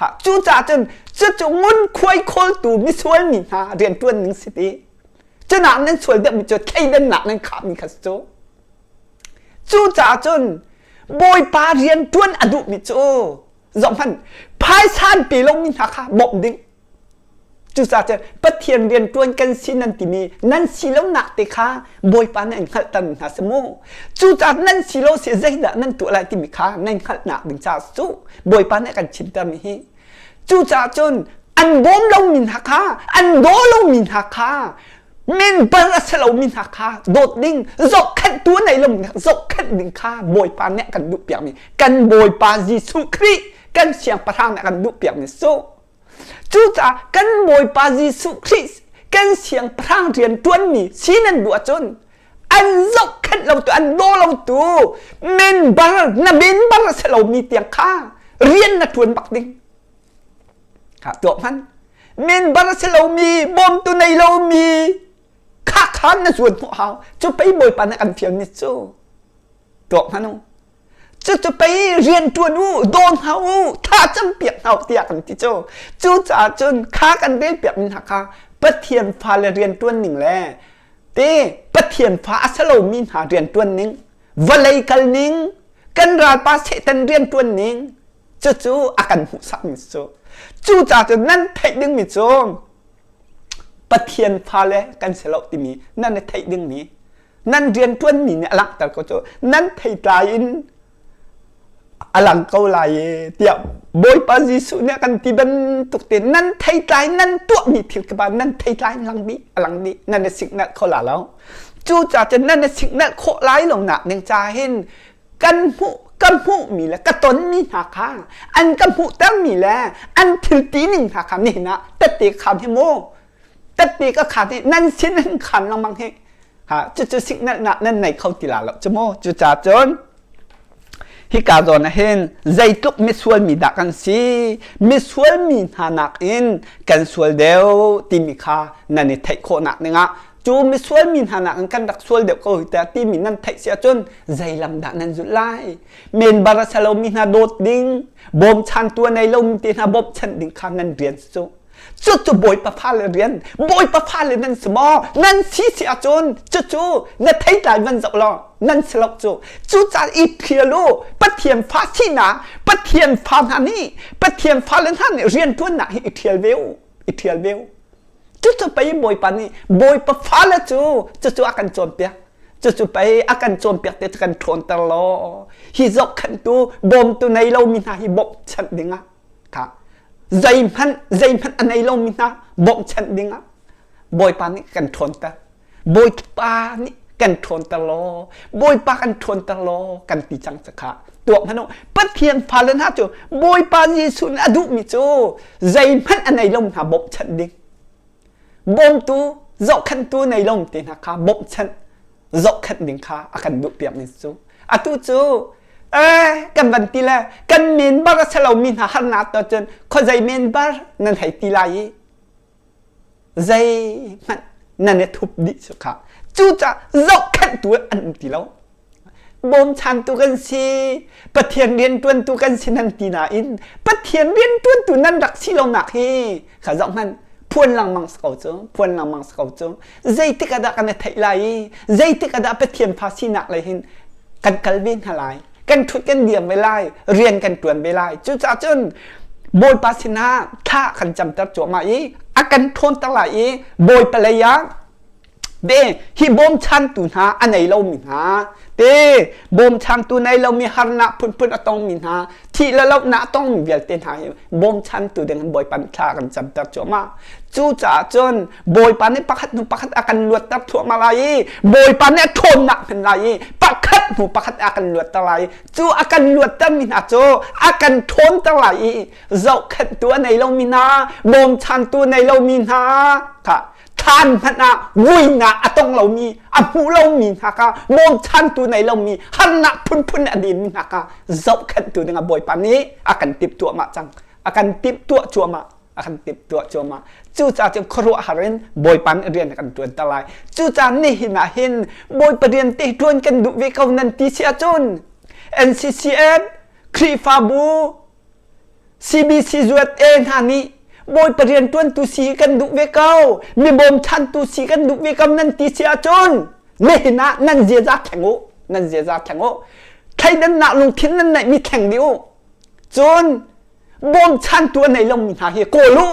Ha, cucaah cun cucu ngunkhuai khawltu misual mi hna rianṭuan ning si ti. Cunak nan sual deuhmi cu thleidannak nan khahmi kha si cu. Cucaah cun Bawipa rianṭuan a duhmi cu zohhmanh phaisa an pe lomi hna kha bawmh ding. Cucaah cun Pathian rianṭuan kan si nan timi nan si lonak te kha Bawipa nih an hngalhter hna si mu. Cucaah nan si lo si zeidah nan tuah lai timi kha nan hngalhnak ding caah cu Bawipa nih a kan chimtermi hi. Cucaah cun an bawm lomi hna kha, an daw lomi hna kha, min bal a si lomi hna kha dawt ding, zohkhenhtu a nei lomi hna zohkhenh ding kha Bawipa nih a kan duhpiakmi kan Bawipa Jesuh Khrih kan Siangpahrang nih a kan duhpiakmi cu. Cucaah kan Bawipa Jesuh Khrih kan siangpahrang rian ṭuanmi si nan duh ahcun an zohkhenh lotu an daw lotu member na member a si lomi tiang kha rian na ṭuan bak ding. Kha tuah hmanh. Member a si lomi bawmtu nei lomi kha khan na zuan hnawh hau. Cu pei Bawipa nih kan fialmi cu. Tuah hmanh u. Cucu pei rianṭuan u, daw hna u, thla campiak hna u tiah kan ti cu. Cucaah cun kha kan relpiakmi hna kha Pathian fale rianṭuan ning le Te Pathian fa a si lomi hna rianṭuan ning, vawlei kal ning, kan ralpa Satan rianṭuan ning, cucu a kan hmuhsakmi cu. Cucaah cun nan theih dingmi cu Pathian fale kan si lo timi nan i theih dingmi nan rianṭuanmi nih a langhter ko cu nan theitlai in a lang ko lai e tiah Bawipa Jesuh nih a kan ti bantuk te nan theitlai nan tuahmi thil kha nan theitlai in lang dih a lang dih nan i siknalh kho la lo. Cucaah cun nan i siknalh khawh lai lo nak ding ca hin kan hmuh ka hmuhmi le ka tonmi hna kha an ka hmuhtermi le an thil ti ning hna kha nihin ah tette khan hi mu tette ka khan hi nan sin an khan lengmang hi ha cucu signalnak nan nei kho ti la lo cu mu. Cucaah cun hika zawn ah hin zeitluk misual mi dah kan si, misual mi hna nakin kan sual deuh timi kha nan i theih khawhnak dingah, cu misual mi hna nakin kan rak sual deuh ko hi tiah timi nan theih si ahcun zei lam dah nan zulh lai? Member a si lomi hna dawt ding, bawmchantu a nei lomi te hna bawmhchanh ding kha nan rian si cu. Cucu Bawipa fale rian, Bawipa fale nan si maw? Nan si si ahcun cucu na theitlai van zoh law nan si lo cu. Cucaah i phial u, Pathian fa sinak, Pathian fa hna nih, Pathian fale hna nih rianṭuannak hi i ṭhial ve u, i ṭhial ve u. Cucu pei Bawipa nih Bawipa fale cu cucu a kan cawnpiak. Cucu pei a kan cawnpiak te cu kan ṭhawnter law hi zohkhenhtu, bawmtu nei lomi hna hi bawmhchanh dingah kha zeihmanh zeihmanh a nei lomi hna bawmhchanh dingah Bawipa nih kan ṭhawnter. Bawipa nih kan ṭhawnter law, Bawipa kan ṭhawnter law kan ti cang cu kha tuah hmanh u. Pathian fale hna cu Bawipa Jesuh nih a duhmi cu zeihmanh a nei lomi hna bawmhchanh ding. Bawmtu, zohkhenhtu nei lomi te hna kha bawmhchanh, zohkhenh ding kha a kan duhpiakmi cu. Atu cu eh kan van ti le kan member a si lomi hna harnak to cun khuazei member nan hei ti lai i zeihmanh nan i thup dih cu kha. Cucaah zohkhenhtu an um ti lo. Bawmchantu kan si, Pathian rianṭuantu kan si nan ti nain Pathian rianṭuantu nan rak si lonak hi kha zoh hmanh, phuan lengmang si ko cu, phuan lengmang si ko cu. Zeitik ah dah kan i theih lai i zeitik ah dah Pathian fa sinak lei hin kan kal ve hna lai, kan ṭhut kan dir ve lai, rian kan ṭuan ve lai? Cucaah cun Bawipa sinah thla kan camter cuahmah i a kan ṭhawnter lai i Bawipa lei ah te hi bawmchantu hna a nei lomi hna te, bawmchantu nei lomi, harnak phunphun a tongmi hna, thih le lohnak a tongmi vialte hna hi bawmchantu ding in Bawipa nih thla kan camter cuahmah. Cucaah cun Bawipa nih pakhat hnu pakhat a kan luatter thluahmah lai i Bawipa nih a ṭhawnnak hman lai i pakhat hnu pakhat a kan luatter lai i cu a kan luattermi hna cu a kan ṭhawnter lai i zohkhenhtu a nei lomi hna, bawmchantu nei lomi hna kha, thlan hmanh ah vuinak a tong lomi, a hmu lomi hna kha, bawmchantu nei lomi, harnak phunphun a dinmi hna kha zohkhenhtu dingah Bawipa nih a kan timhtuahmah cang, a kan timhtuah cuahmah, a kan timhtuah cuahmah. Cucaah cun khuaruahhar in Bawipa nih rian a kan ṭuanter lai. Cucaah nihin ah hin Bawipa rian te ṭuan kan duh ve ko nan ti si ahcun NCCF Khrihfabu CBC USA hna nih Bawipa rianṭuantu si kan duh ve ko, mi bawmchantu si kan duh ve ko nan ti si ahcun nihin ah nan ziaza thleng u, nan ziaza thleng u. Thleidannak lungthin nan neihmi thleng dih u. Cun bawmchantu a nei lomi hna hi kawl u,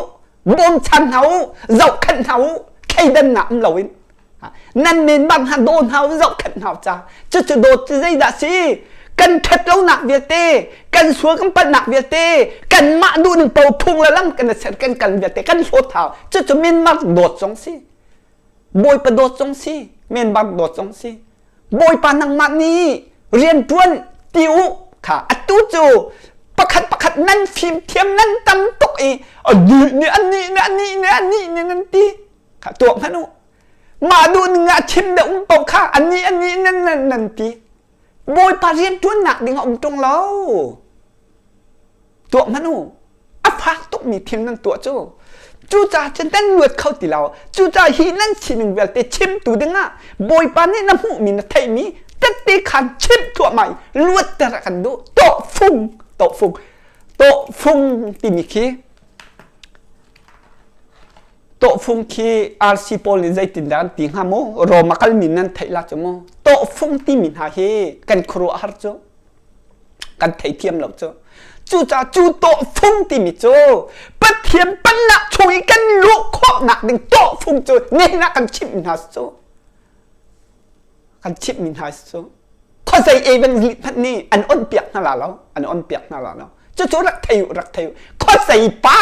bawmchan hna u, zohkhenh hna u, thleidannak um loin. Nan men bang hna daw hna u, zohkhenh hna u ca. Cucu dawt cu zeidah si? Kan ṭhat lonak vialte, kan sual kan palhnak vialte, kanmah duhning paoh phung le lam kan i ser kan kal vialte kan hlawt hau. Cucu Myanmar dawt zong si, Bawipa dawt zong si, Myanmar dawt zong si. Bawipa nangmah nih rian ṭuan ti u kha. Atu cu pakhat pakhat nan fimthiam nan tam tuk i anih nih anih nih anih nih anih nih nan ti kha. Tuah hmanh u, mah duh ning ah chim deuh um paoh kha anih anih nan nan nan ti. Bawipa rian ṭuannak ding a um ṭung lo. Tuah hmanh u, a fak tukmi thil nan tuah cu. Cucaah cun nan luat kho ti lo. Cucaah hi nan sining vialte chimtu dingah Bawipa nih na hmuhmi na theihmi tette khan chimh thluahmah i luatter a kan duh. Tawhfung, tawhfung, tawhfung timi khi. Tawhfung khi RC pawl nih zeitindah an ti hnga mu? Rom a kalmi nan theih la cu mu. Tawhfung timi hna hi kan khuaruahhar cu. Kan theithiam lo cu. Cucaah cu tawhfung timi cu Pathian pennak chung i kan luh khawhnak ding tawhfung cu nihin ah kan chimh hna cu. Kan chimhmi hna cu. Khuazei evangelist hmanh nih an on piak hna la lo. An on piak hna la lo. Cucu rak thei u, rak thei u. Khuazei pa,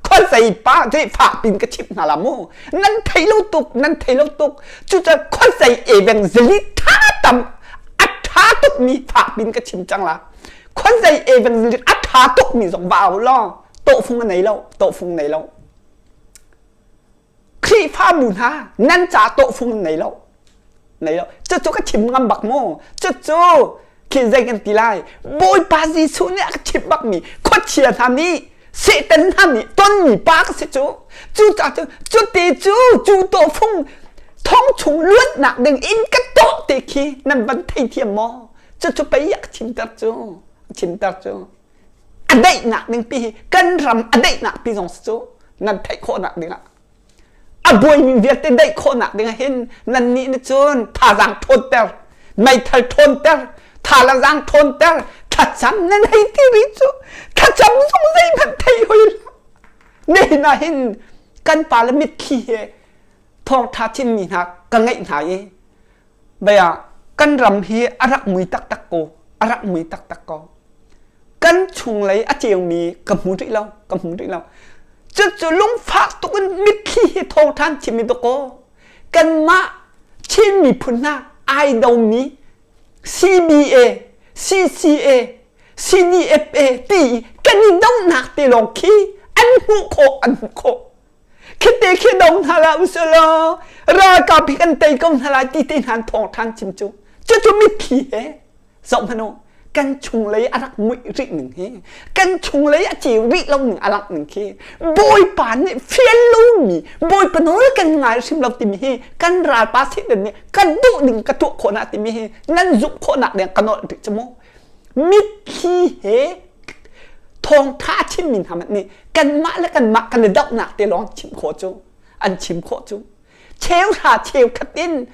khuazei pa, zei fak pin ka chimh hna la mu. Nan thei lo tuk, nan thei lo tuk. Cucu khuazei evangelist tha tam, a tha tuk mi fak pin ka chim cang la. Khuazei evangelist a tha tuk mi zong va au law, tawhfung a nei lo, tawhfung nei lo. Khrihfabu hna nan ca tawhfung nan nei lo. Nei lo. Cucu ka chim ngam bak mu. Cucu khi zei kan ti lai. Bawipa Jesuh nih a ka chimh bakmi khuachia hna nih Satan hna nih tonmi pa ka si cu. Cucaah cu cuti cu cu tawhfung thong chung luatnak ding in ka tawh te khi nan van theithiam maw? Cucu pei a ka chimter cu. A chimter cu. A daihnak ding pi hi kan ram a daihnak pi zong si cu nan theih khawhnak dingah a buaimi vialte daih khawhnak dingah hin nannih nih cun thazaang ṭhawnter meithal ṭhawnter thalazang ṭhawnter thlacam nan hei ti rih cu thlacam zong zeihmanh thei hoi hlah nihin ah hin kan pa le mitthli he thawngṭha chimmi hna ka ngeih hna i Bia kan ram hi a rak mui taktak ko a rak mui taktak ko kan chunglei a ceumi ka hmu rih lo ka hmu rih lo cucu lungfak tuk in mitthli hi thawngṭhan chimmi dawkaw kanmah Chin miphun hna ai domi CBA CCA CDFA ti kan i dohnak te lawng khi an hmuh khawh an hmuh khawh Khite khi dong hna la usih law ralkap hi kan tei ko hna lai ti te hna thawng ṭhan chim cu cucu mitthli he zoh hmanh u kan chunglei a rak muih rih ning hi kan chunglei a ceu rih lo ning a langh ning khi bawipa nih fial lomi bawipa nawl kan ngai hrim lo timi hi kan ralpa Satan nih kan duh ning ka tuah khawh na timi hi nan zumh khawhnak ding ka nawlh rih cu mu mitthli he thawngtha chimmi hna hmanh nih kanmah le kanmah kan i dohnak te lawng chim khawh cu an chim khawh cu cheuhra cheukhat in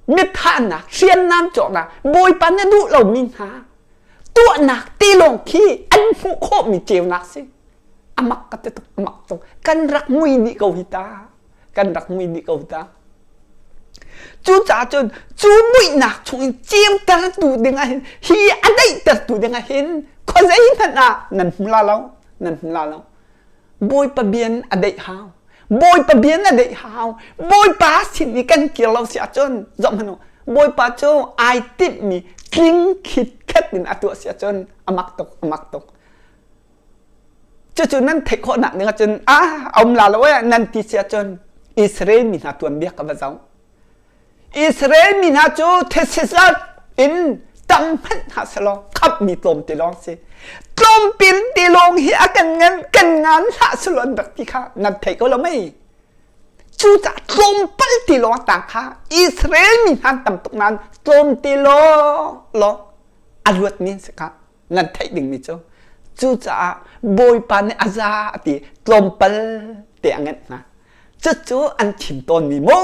mithahnak hriamnam cawknak bawipa na duh lomi hna tuahnak te lawng khi an hmuh khawhmi ceunak si amak ka ti tuk amak tuk kan rak mui dih ko hi ta kan rak mui dih ko ta Cucaah cun cu muihnak chungin ceutertu dingah hin hi a daihtertu dingah hin khuazei hmanh ah nan hmu la lo nan hmu la lo Bawipa bian a daih hau Bawipa bian a daih hau Bawipa sin i kan kir lo si ahcun zoh hmanh u Bawipa cu ai timhmi tling khit khet in a tuah si ahcun a mak tuk a mak tuk Cucu nan theih khawhnak ding ahcun ah a um la lo eh nan ti si ahcun Israel mi hna tuanbia ka va zoh. Israel mi hna cu thesizat in tam hmanh hna selaw khamhmi tlawm ti lawng si. Tlawmpil ti lawng hi a kan ngan kan ngan hlah selaw an rak ti kha nan thei ko lo mei? Cucaah tlawmpal ti lawng tang kha Israel mi hna tam tuk nain tlawm ti lawng lawng a luatmi an si kha. Nan theih dingmi cu cucaah Bawipa nih a za a ti tlawmpal te a ngenh hna. Cucu an chim tawnmi mu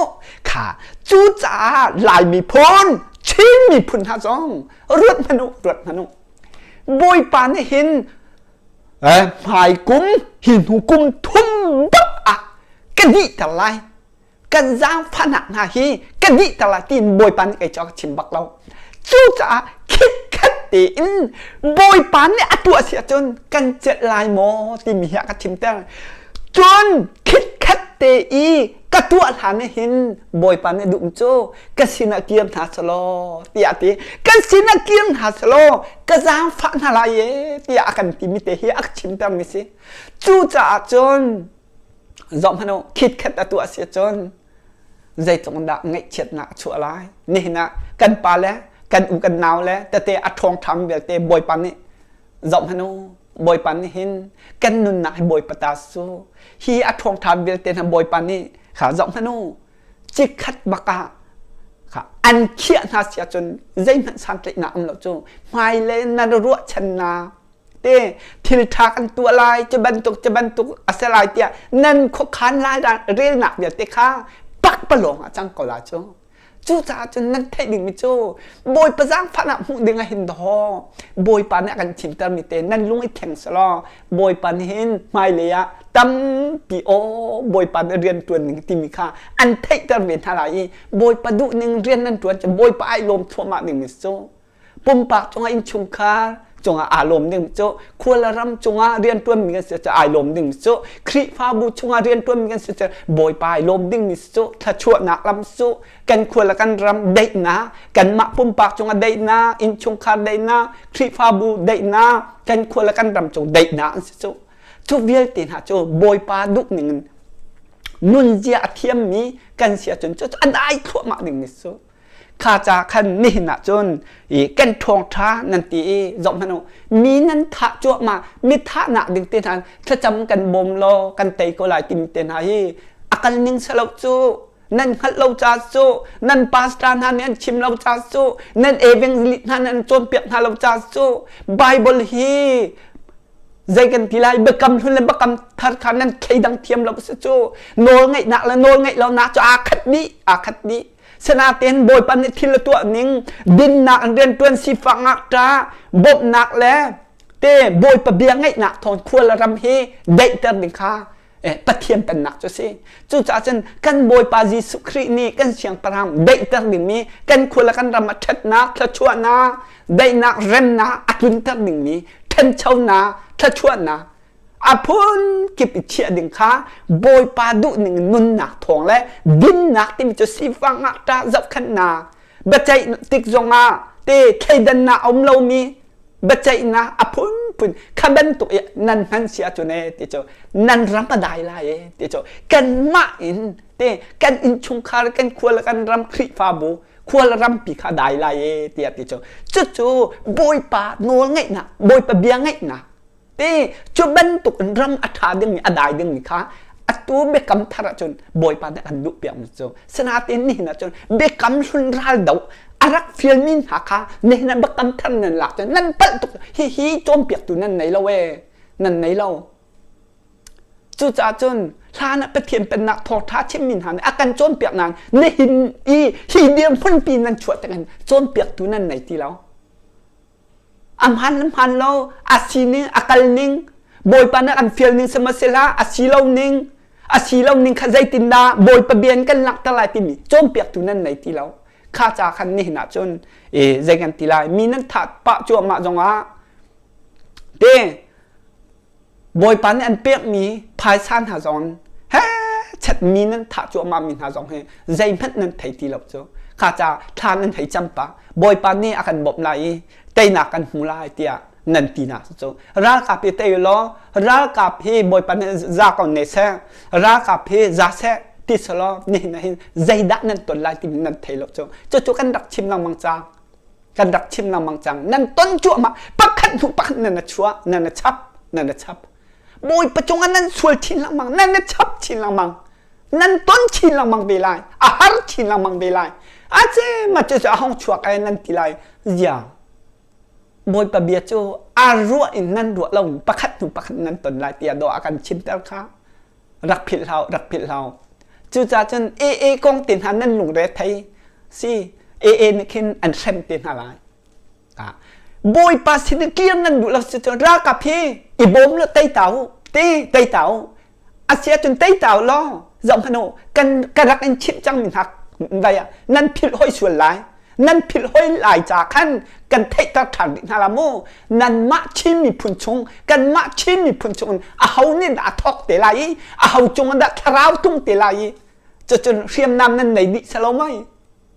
kha cucaah Lai miphun Chin miphun hna zong ruat hmanh u ruat hmanh u. Bawipa nih hin hmai kum hi hnu kum thum bak ah ka dihter lai kan zaangfahnak hna hi ka dihter lai tiin Bawipa nih kei cu a ka chim bak lo. Cucaah khitkhat tein Bawipa nih a tuah si ahcun kan celh lai maw timi hi a ka chimter. Cun khitkhat te i ka tuah hlan ah hin Bawipa nih duh cu ka sinah kir hna selaw tiah a ti. Kan sinah kir hna selaw ka zaangfah hna lai e tiah a kan timi te hi a ka chimtermi si. Cucaah cun Zoh hmanh u, khitkhat a tuah si ahcun zeitluk in dah ngaihchiatnak a chuah lai. Nihin ah kan pa le kan u kan nau le tete a ṭhawng ṭham vialte Bawipa nih zoh hmanh u, Bawipa nih hin kan nunnak hi Bawipa ta su. Hi a ṭhawng ṭham vialte hna Bawipa nih kha zoh hmanh u, cikhat bak ah kha an khiah hna si ahcun zeihmanh santlaihnak um lo cu hmailei na ruahchannak. Te thil ṭha kan tuah lai, cu bantuk cu bantuk a si lai tiah nan khuakhan lai relnak vialte kha pakpalawng ah cang ko lai cu. Cucaah cun nan theih dingmi cu Bawipa zaangfahnak hmuh ding ah hin dawh Bawipa nih a kan thimtermi te nan lung i thleng selaw Bawipa nih hin hmailei ah tampi aw Bawipa nih rian ṭuan ning timi kha an theihter ve hna lai i Bawipa duh ning rian nan ṭuan cu Bawipa ai lawm thluahmah dingmi cu pumpak cungah innchungkhar cungah aa lawm ding cu khual ram cungah rianṭuanmi kan si cu ai lawm ding cu Khrihfabu chungah rianṭuanmi kan si cu Bawipa ai lawm dingmi cu thluachuahnak lam cu kan khua le kan ram daihnak kanmah pumpak cungah daihnak innchungkhar daihnak Khrihfabu daihnak kan khua le kan ram cung daihnak an si cu cu vialte hna cu Bawipa duh ning in nunzia a thiammi kan si ahcun cu a dai thluahmah dingmi cu Kha ca khan nihin ah cun i kan ṭhawngṭha nan ti i zoh hmanh u mi nan thah cuahmah mi thahnak ding te hna thlacam kan bawm law kan tei ko lai timi te hna hi a kal ning selo cu nan hngalh lo ca cu nan pastor hna nih an chim lo ca cu nan evangelist hna nih an cawnpiak hna lo ca cu Bible hi zei kan ti lai biakam hlun le biakam thar kha nan thleidang thiam lo si cu nawl ngeihnak le nawl ngeih lonak cu aa khat dih aa khat dih Sinain Bawipa nih thil a tuah ning dinnak in rianṭuan sifak ngakṭah bawmhnak le te Bawipa bia ngaihnak thawng khua le ram hi daihter ding kha Pathian pennak cu si. Cucaah cun kan Bawipa Jesuh Khrih nih kan siangpahrang daihter dingmi kan khua le kan ram a ṭhatnak, thluachuahnak, daihnak, remnak a tlunter dingmi ṭhanchonak, thluachuahnak a phun kip i chiah ding kha Bawipa duh ning nunnak thawng le dinnak timi cu sifak ngakṭah zohkhenhnak biaceih tik zongah te thleidannak a um lomi biaceihnak a phunphun kha bantuk i nan hman si ahcun e ti cu nan ram a dai lai e ti cu kanmah in te kan innchungkhar kan khua le kan ram Khrihfabu khua le rampi kha dai lai e tiah ti cu cucu Bawipa nawl ngaihnak Bawipa bia ngaihnak Ti cu bantuk in ram a ṭha dingmi a dai dingmi kha atu biakam thar ahcun Bawipa nih an duh piakmi cu sinain nihin ahcun biakam hlun ral do a rak fialmi hna kha nihin ah biakam thar nan lak cun nan palh tuk hihi cawnpiaktu nan nei lo ee nan nei lo cucaah cun hlan ah Pathian pennak thawngṭha chimmi hna nih a kan cawnpiak nain nihin i hi dirhmunpi nan chuah tiangin cawnpiaktu nan nei ti lo A hmaan le hmaan lo, a sining, a kal ning, Bawipa nih an fial ning sihmanhsehlaw a si lo ning, a si lo ning kha zeitindah Bawipa bia in kan langhter lai timi cawnpiaktu nan nei ti lo. Kha ca khan nihin ah cun e, zei kan ti lai, mi nan thah pah cuahmah zongah te Bawipa nih an pekmi phaisa hna zong he chatmi nan thah cuahmah mi hna zong hi zeihmanh nan thei ti lo cu kha ca thla nan hei cam pah Bawipa nih a kan bawmh lai i teinak kan hmu lai tiah nan tinak cu ralkap hi tei law ralkap hi Bawipa nih za ko ne seh ralkap hi za seh ti selaw nihin ah hin zeidah nan ton lai timi nan thei lo cu cucu kan rak chim lengmang cang kan rak chim lengmang cang nan ton cuahmah pakhat hnu pakhat nan a chuah nan a chap nan a chap bawipa cungah nan sual chin lengmang nan a chap chin lengmang nan ton chin lengmang ve lai a har chin lengmang ve lai a ce ma cu a hong chuak ai nan ti lai zia bawipa bia cu a ruah in nan ruah lo pakhat hnu pakhat nan ton lai tiah dawh a kan chimter kha rak philh hlau rak philh hlau cucaah cun AA kong te hna nan lungre thei si AA nih khin an hrem te hna lai bawipa sin kir nan duh lo si cun ralkap hi i bawm lo tei ta u ti tei ta u a si ahcun tei ta u law zoh hmanh u kan ka rak in chimh cang mi hna vai ah nan philh hoi sual lai nan philh hoi lai ca khan kan theihter ṭhan rih hna la mu nanmah Chin miphun chung kanmah Chin miphun chung in aho nih dah a thawk te lai i aho cung dah thlarau tung te lai i cucun hriamnam nan nei dih selo mai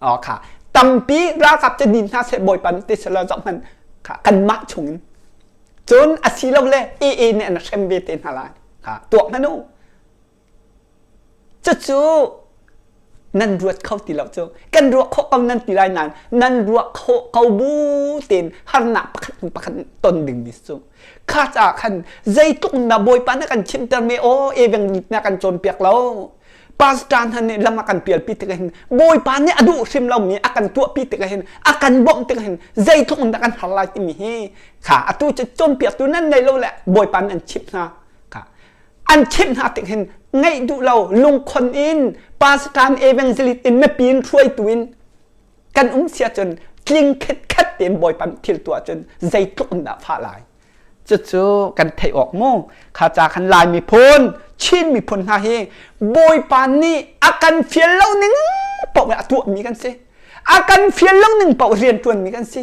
oh kha tampi ralkap cu din hna seh bawipa nih ti selo zoh hmanh kha kanmah chung in cun a si lo le AA nih an hrem ve te hna lai kha tuak hmanh u Cucu nan ruat kho ti lo cu. Kan ruah khawh ko nan ti lai nain nan ruah khawh ko bu tein harnak pakhat hnu pakhat ton dingmi cu. Kha caah khan zeitluk na Bawipa na kan chimter me aw evang na kan cawnpiak lo. Pastor hna nih lam a kan pialpi tikah hin Bawipa nih a duh hrim lomi a kan tuahpi tikah hin a kan bawmh tikah hin zeitluk in dah kan har lai timi hi kha atu cu cawnpiaktu nan nei lo le Bawipa nih an chimh hna kha an chimh hna tik hin ngaih duh lo lungkhon in pastor evangelist in mipi in hruaitu in kan um sia cun tling khetkhat tein Bawipa thil tuah cun zeitluk in dah fah lai Cucu kan theih awk mu. Kha ca khan Lai miphun, Chin miphun hna hi Bawipa nih a kan fial lo ning paoh a tuahmi kan si. A kan fial lo ning paoh rian ṭuanmi kan si.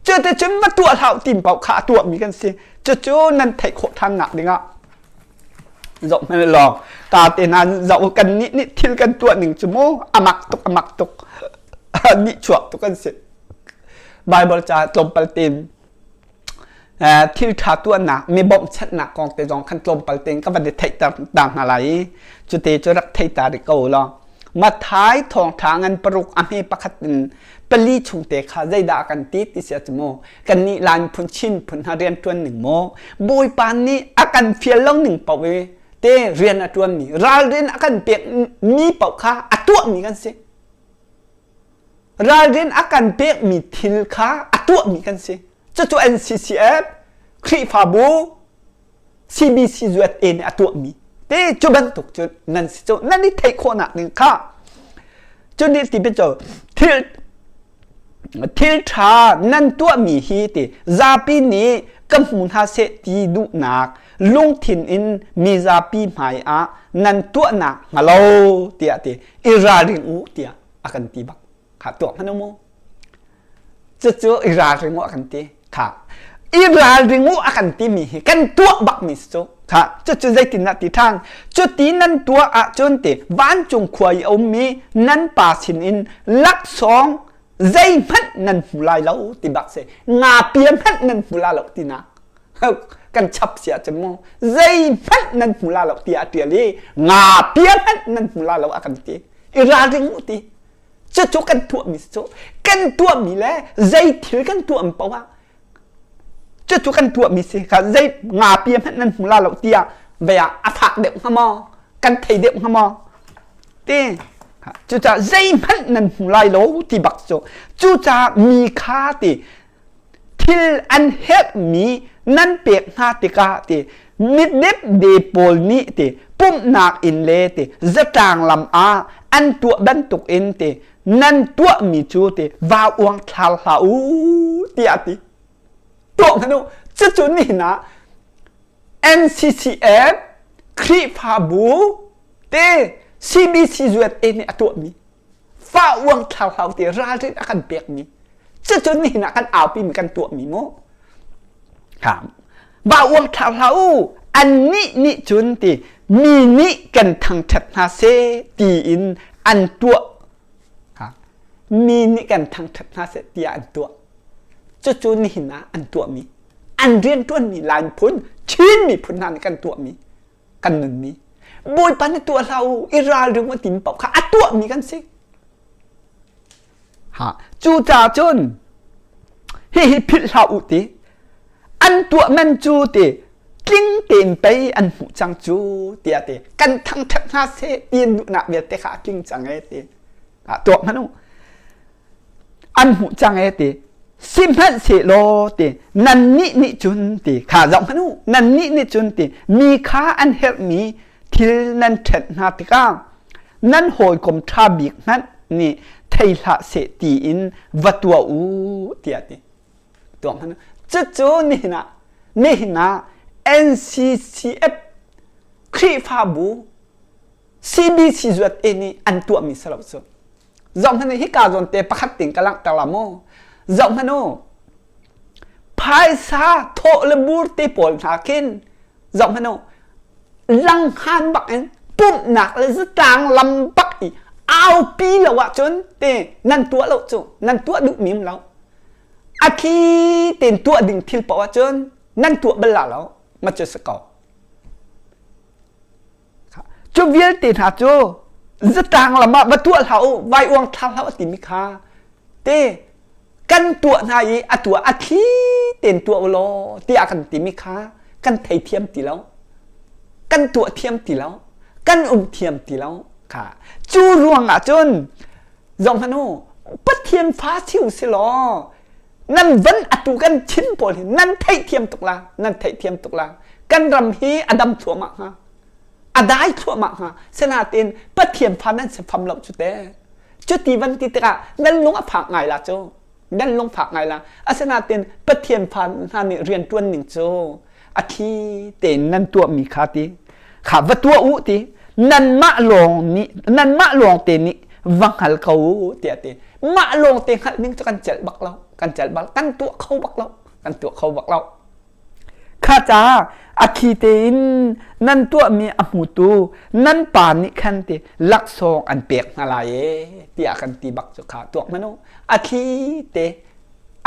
Cuticun va tuah hlah tim paoh kha a tuahmi kan si. Cucu nan theih khawh ṭhan nak dingah zoh hmanh law ta te hna zoh kan nih nih thil kan tuah ning cu mu amak tuk amak tuk nih chuak tuk kan si. Bible ca tlawmpal tein thil ṭha tuahnak mi bawmhchanhnak kong te zong khan tlawmpal tein ka van i theihter ta hna lai i cute cu rak thei ta rih ko law Mathai thawngṭha ngan paruk a hme pakhat in pali chung te kha zeidah kan ti ti si cu mu kannih Lai phun Chin phun hna rian ṭuan ning maw Bawipa nih a kan fial lo ning paoh i te rian a ṭuanmi ralrin a kan pek mi paoh kha a tuahmi kan si Ralrin a kan pekmi thil kha a tuahmi kan si. Cucu NCCF, Khrihfabu, CBC USA nih a tuahmi te cu bantuk cu nan si cu nan i theih khawhnak ding kha cu nih ti cu thil thil ṭha nan tuahmi hi ti zapi nih ka hmu hna seh ti duhnak lungthin in mi zapi hmai ah nan tuahnak hnga lo tiah ti i ralring u tiah a kan ti bak kha tuak hmanh mu cucu i ralring u a kan ti kha i ralring u a kan ti mi hi kan tuah bak mi cu kha cucu zeitin dah ti ṭhan cuti nan tuah ahcun ti vancung khua i a ummi nan pa sin in laksawng zeihmanh nan hmu lai lo ti bak si nga pia hmanh nan hmu la lo tinak kan chap sia cun mu zeihmanh nan hmu la lo tiah a ṭial i nga pia hmanh nan hmu la lo a kan ti i ralring u ti cucu kan tuahmi cu kan tuahmi le zei thil kan tuahmi paoh ah cucu kan tuahmi si kha zei nga pia hmanh nan hmu la lo tiah vei ah a fak deuh hnga maw kan thei deuh hnga maw ti cucaah zeihmanh nan hmu lai lo ti bak cu cucaah mi kha ti thil an herhmi nan pek hna tikah ti mitdepde pawl nih ti pumhnak inn le ti zatlang lam ah an tuah bantuk in ti nan tuahmi cu ti vau uang thlar hlah u tiah ti tuah hmanh u cucu nihin ah NCCF Khrihfabu te CBC USA nih a tuahmi fa uang thlar hlah u ti ralrin a kan pekmi cucu nihin ah kan aupi mi kan tuahmi mu ha ba uang thlar hlah u annih nih cun ti mi nih kan thangṭhat hna seh tiin an tuah ha mi nih kan thangṭhat hna seh tiah an tuah cucu nihin ah an tuahmi an rianṭuanmi Lai phun Chin miphun hna nih kan tuahmi kan nunmi Bawipa na tuah hlah u i ralring u tin paoh kha a tuahmi kan si Ha cucaah cun hihi philh hlah u ti an tuah man cu ti tling tein pei an hmuh cang cu tiah ti kan thangṭhat hna seh ti an duhnak vialte kha a tling cang ee ti tuah hmanh u an hmuh cang ee ti sihmanhsehlaw ti nannih nih cun ti kha zoh hmanh u nannih nih cun ti mi kha an herhmi thil nan ṭhenh hna tikah nan hawikom ṭha bik hmanh nih thei hlah seh tiin va tuah u tiah ti tuah hmanh cucu nihin ah nihin ah NCCF Khrihfabu CBC zuat e nih an tuahmi si lo cu zoh hmanh hika zawn te pakhat ting ka langhter la mu zoh hmanh u phaisa thawh le bur te pawl hna khin zoh hmanh u langhan bak in pumhnak le zatlang lam bak i aupi lo ahcun te nan tuah lo cu nan tuah duh mim lo a thli tein tuah ding thil paoh ahcun nan tuah bal la lo ma cu si ko Cu vialte hna cu zatlang lam ah va tuah hlah u, vai uang thla hlah u timi kha te kan tuah hna i a tuah a thli tein tuah u law tiah kan timi kha kan thei thiam ti lo. Kan tuah thiam ti lo. Kan um thiam ti lo. Kha cu ruangah cun zong hmanh u Pathian fa si u si law nan van atu kan chin pawl hi nan theihthiam tuk la nan theihthiam tuk la kan ram hi a dam thluahmah hnga a dai thluahmah hnga sinain Pathian fa nan si fam lo cu te cuti van ti tikah nan lung a fak ngai la cu nan lung fak ngai la asinain Pathian fa hna nih rian ṭuan ning cu a thli tein nan tuahmi kha ti kha va tuah u ti nanmah lawng nih nanmah lawng te nih va hngal ko u tiah ti mah lawng te hngalh ning cu kan celh bak lo kan celh bak kan tuah kho bak lo kan tuah kho bak lo kha ca a thli tein nan tuahmi a hmutu nan pa nih khan ti laksawng an pek hna lai e tiah kan ti bak cu kha tuak hmanh u a thli te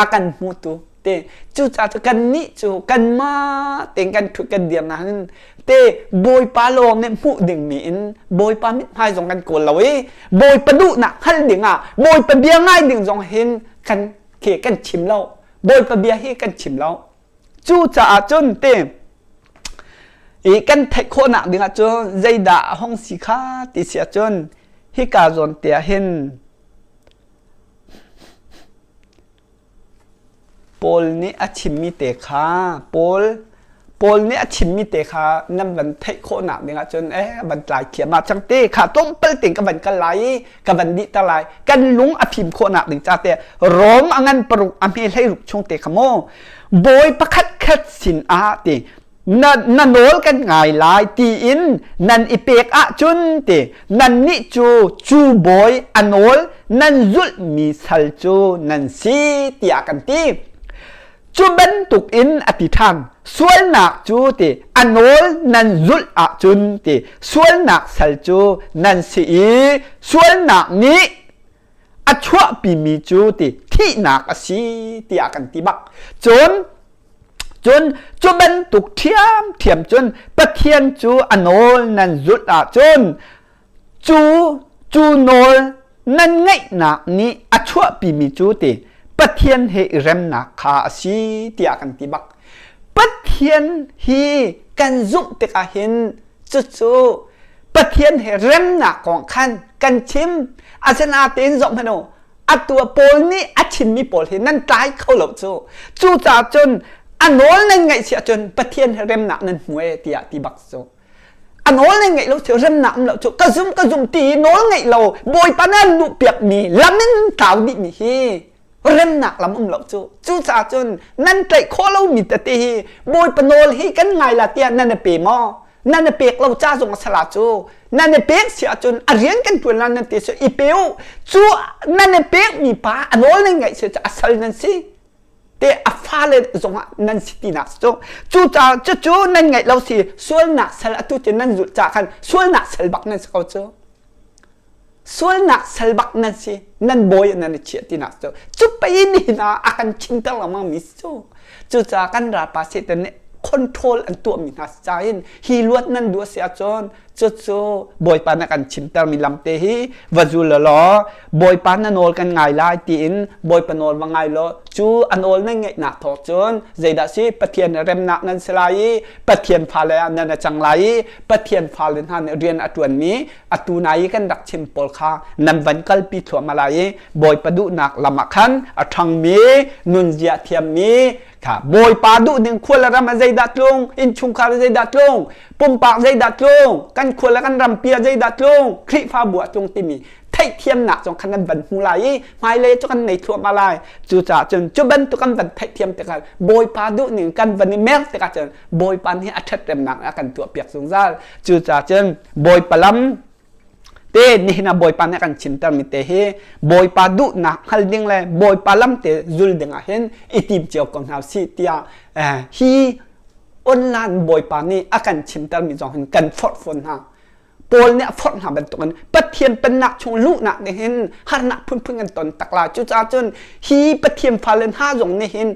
a kan hmutu te cucaah cu kannih cu kanmah tein kan ṭhut kan dir nain te Bawipa lawng nih hmuh dingmi in Bawipa mithmai zong kan kawl lo i Bawipa duhnak hngalh dingah Bawipa bia ngai ding zong hin kan khi kan chim lo Bawipa bia hi kan chim lo cucaah cun te i kan theih khawhnak dingah cun zeidah a hong si kha ti si ahcun hika zawn te ah hin Paul nih a chimmi te kha Paul Paul nih a chimmi te kha nan van theih khawhnak ding ahcun eh van tlai thiam ah cang te kha tlawmpal tein ka van kal lai i ka van dih ter lai kan lung a fim khawhnak ding ca te Rom a ngan paruk a hme hleiruk chung te kha maw bawi pakhat khat sin ah ti na, na nawl kan ngai lai tiin nan i pek ahcun ti nannih cu cu bawi a nawl nan zulhmi sal cu nan si tiah kan ti. Cu bantuk in a ti ṭhan sualnak cu ti a nawl nan zulh ahcun ti sualnak sal cu nan si i sualnak nih a chuahpimi cu ti thihnak a si tiah kan ti bak. Cun Cun cu bantuk ṭhiamṭhiam cun Pathian cu a nawl nan zulh ahcun cu cu nawl nan ngaihnak nih a chuahpimi cu ti Pathian he i remnak kha a si tiah kan ti bak. Pathian hi kan zumh tikah hin cucu Pathian he remnak kong khan kan chim. Asinain zohhmanh u, atu ah Paul nih a chimmi pawl hi nan tlai kho lo cu cucaah cun a nawl nan ngaih si ahcun Pathian he remnak nan hmu e tiah ti bak cu a nawl nan ngaih lo cu remnak um lo cu ka zum ka zum ti i nawl ngaih lo Bawipa nan duh piakmi lam in tlau dihmi hi remnak lam um lo cu cucaah cun nan tlaih khawh lomi tete hi Bawipa nawl hi kan ngai la tiah nan i pe maw Nan i pek lo ca zong a sala cu nan i pek si ahcun a rian kan ṭuan la nan ti cu i pe u cu nan i pekmi pa a nawl nan ngaih si cu a sal nan si te a fale zongah nan si tinak cu cucaah cucu nan ngaih lo si sualnak sal atu cu nan zulh ca khan sualnak sal bak nan si ko cu sualnak sal bak nan si nan bawi nan i chiah tinak cu cu pei nihin ah a kan chimter lengmang mi cu cucaah kan ralpa Satan nih control an tuahmi hna ca in hi luat nan duh si ahcun cucu Bawipa na kan chimter mi lam te hi va zul law Bawipa na nawl kan ngai lai tiin Bawipa nawl va ngai law cu a nawl nan ngeihnak thawk cun zeidah si Pathian remnak nan si lai i Pathian fale ah nan a cang lai i Pathian fale hna nih rian a ṭuanmi atu nai i kan rak chim pawl kha nan van kalpi thluahmah lai i Bawipa duhnak lam ah khan a ṭhangmi nunzia thiammi kha Bawipa duh ning khua le ram ah zeidah tlung innchungkhar ah zeidah tlung pumpak zeidah tlung kan khua le kan rampi ah zeidah tlung Khrihfabu ah tlung timi theihthiamnak zong khan nan van hmu lai i hmailei cu kan nei thluahmah lai cucaah cun cu bantuk kan van theihthiam tikah Bawipa duh ning kan van i mer tikah cun Bawipa nih a ṭhatremnak a kan tuahpiak zungzal cucaah cun Bawipa lam te nihin ah Bawipa nih a kan chimtermi te hi Bawipa duhnak hngal ding le Bawipa lam te zul ding ah hin i tim cio ko hna usih tiah hi online Bawipa nih a kan chimtermi zong hin kan forh fawn hna. Paul nih a forh hna bantukin Pathian pennak chung luhnak nih hin harnak phunphun kan ton tak lai. Cucaah cun hi Pathian fale hna zong nih hin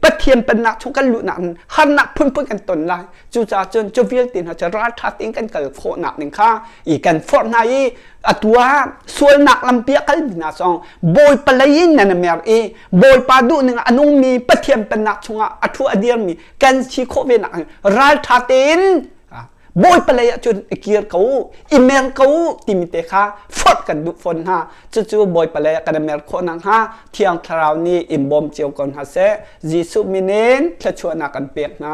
Pathian pennak chung kan luhnak in harnak phunphun kan ton lai. Cucaah cun cu vialte hna cu ralṭha tein kan kal khawhnak ding kha i kan forh hna i atu ah sualnak lampi a kalmi hna zong Bawipa lei in nan i mer i Bawipa duhning ah a nungmi Pathian pennak chungah a ṭhu a dirmi kan si khawh ve nak ralṭha tein. Bawipa lei ah cun i kir ko u, i mer ko u timi te kha forh kan duh fawn hna. Cucu Bawipa lei ah kan i mer khawh nakhnga Thiang Thlarau nih in bawm cio ko hna seh. Jesuh min in thluachuahnak kan pek hna.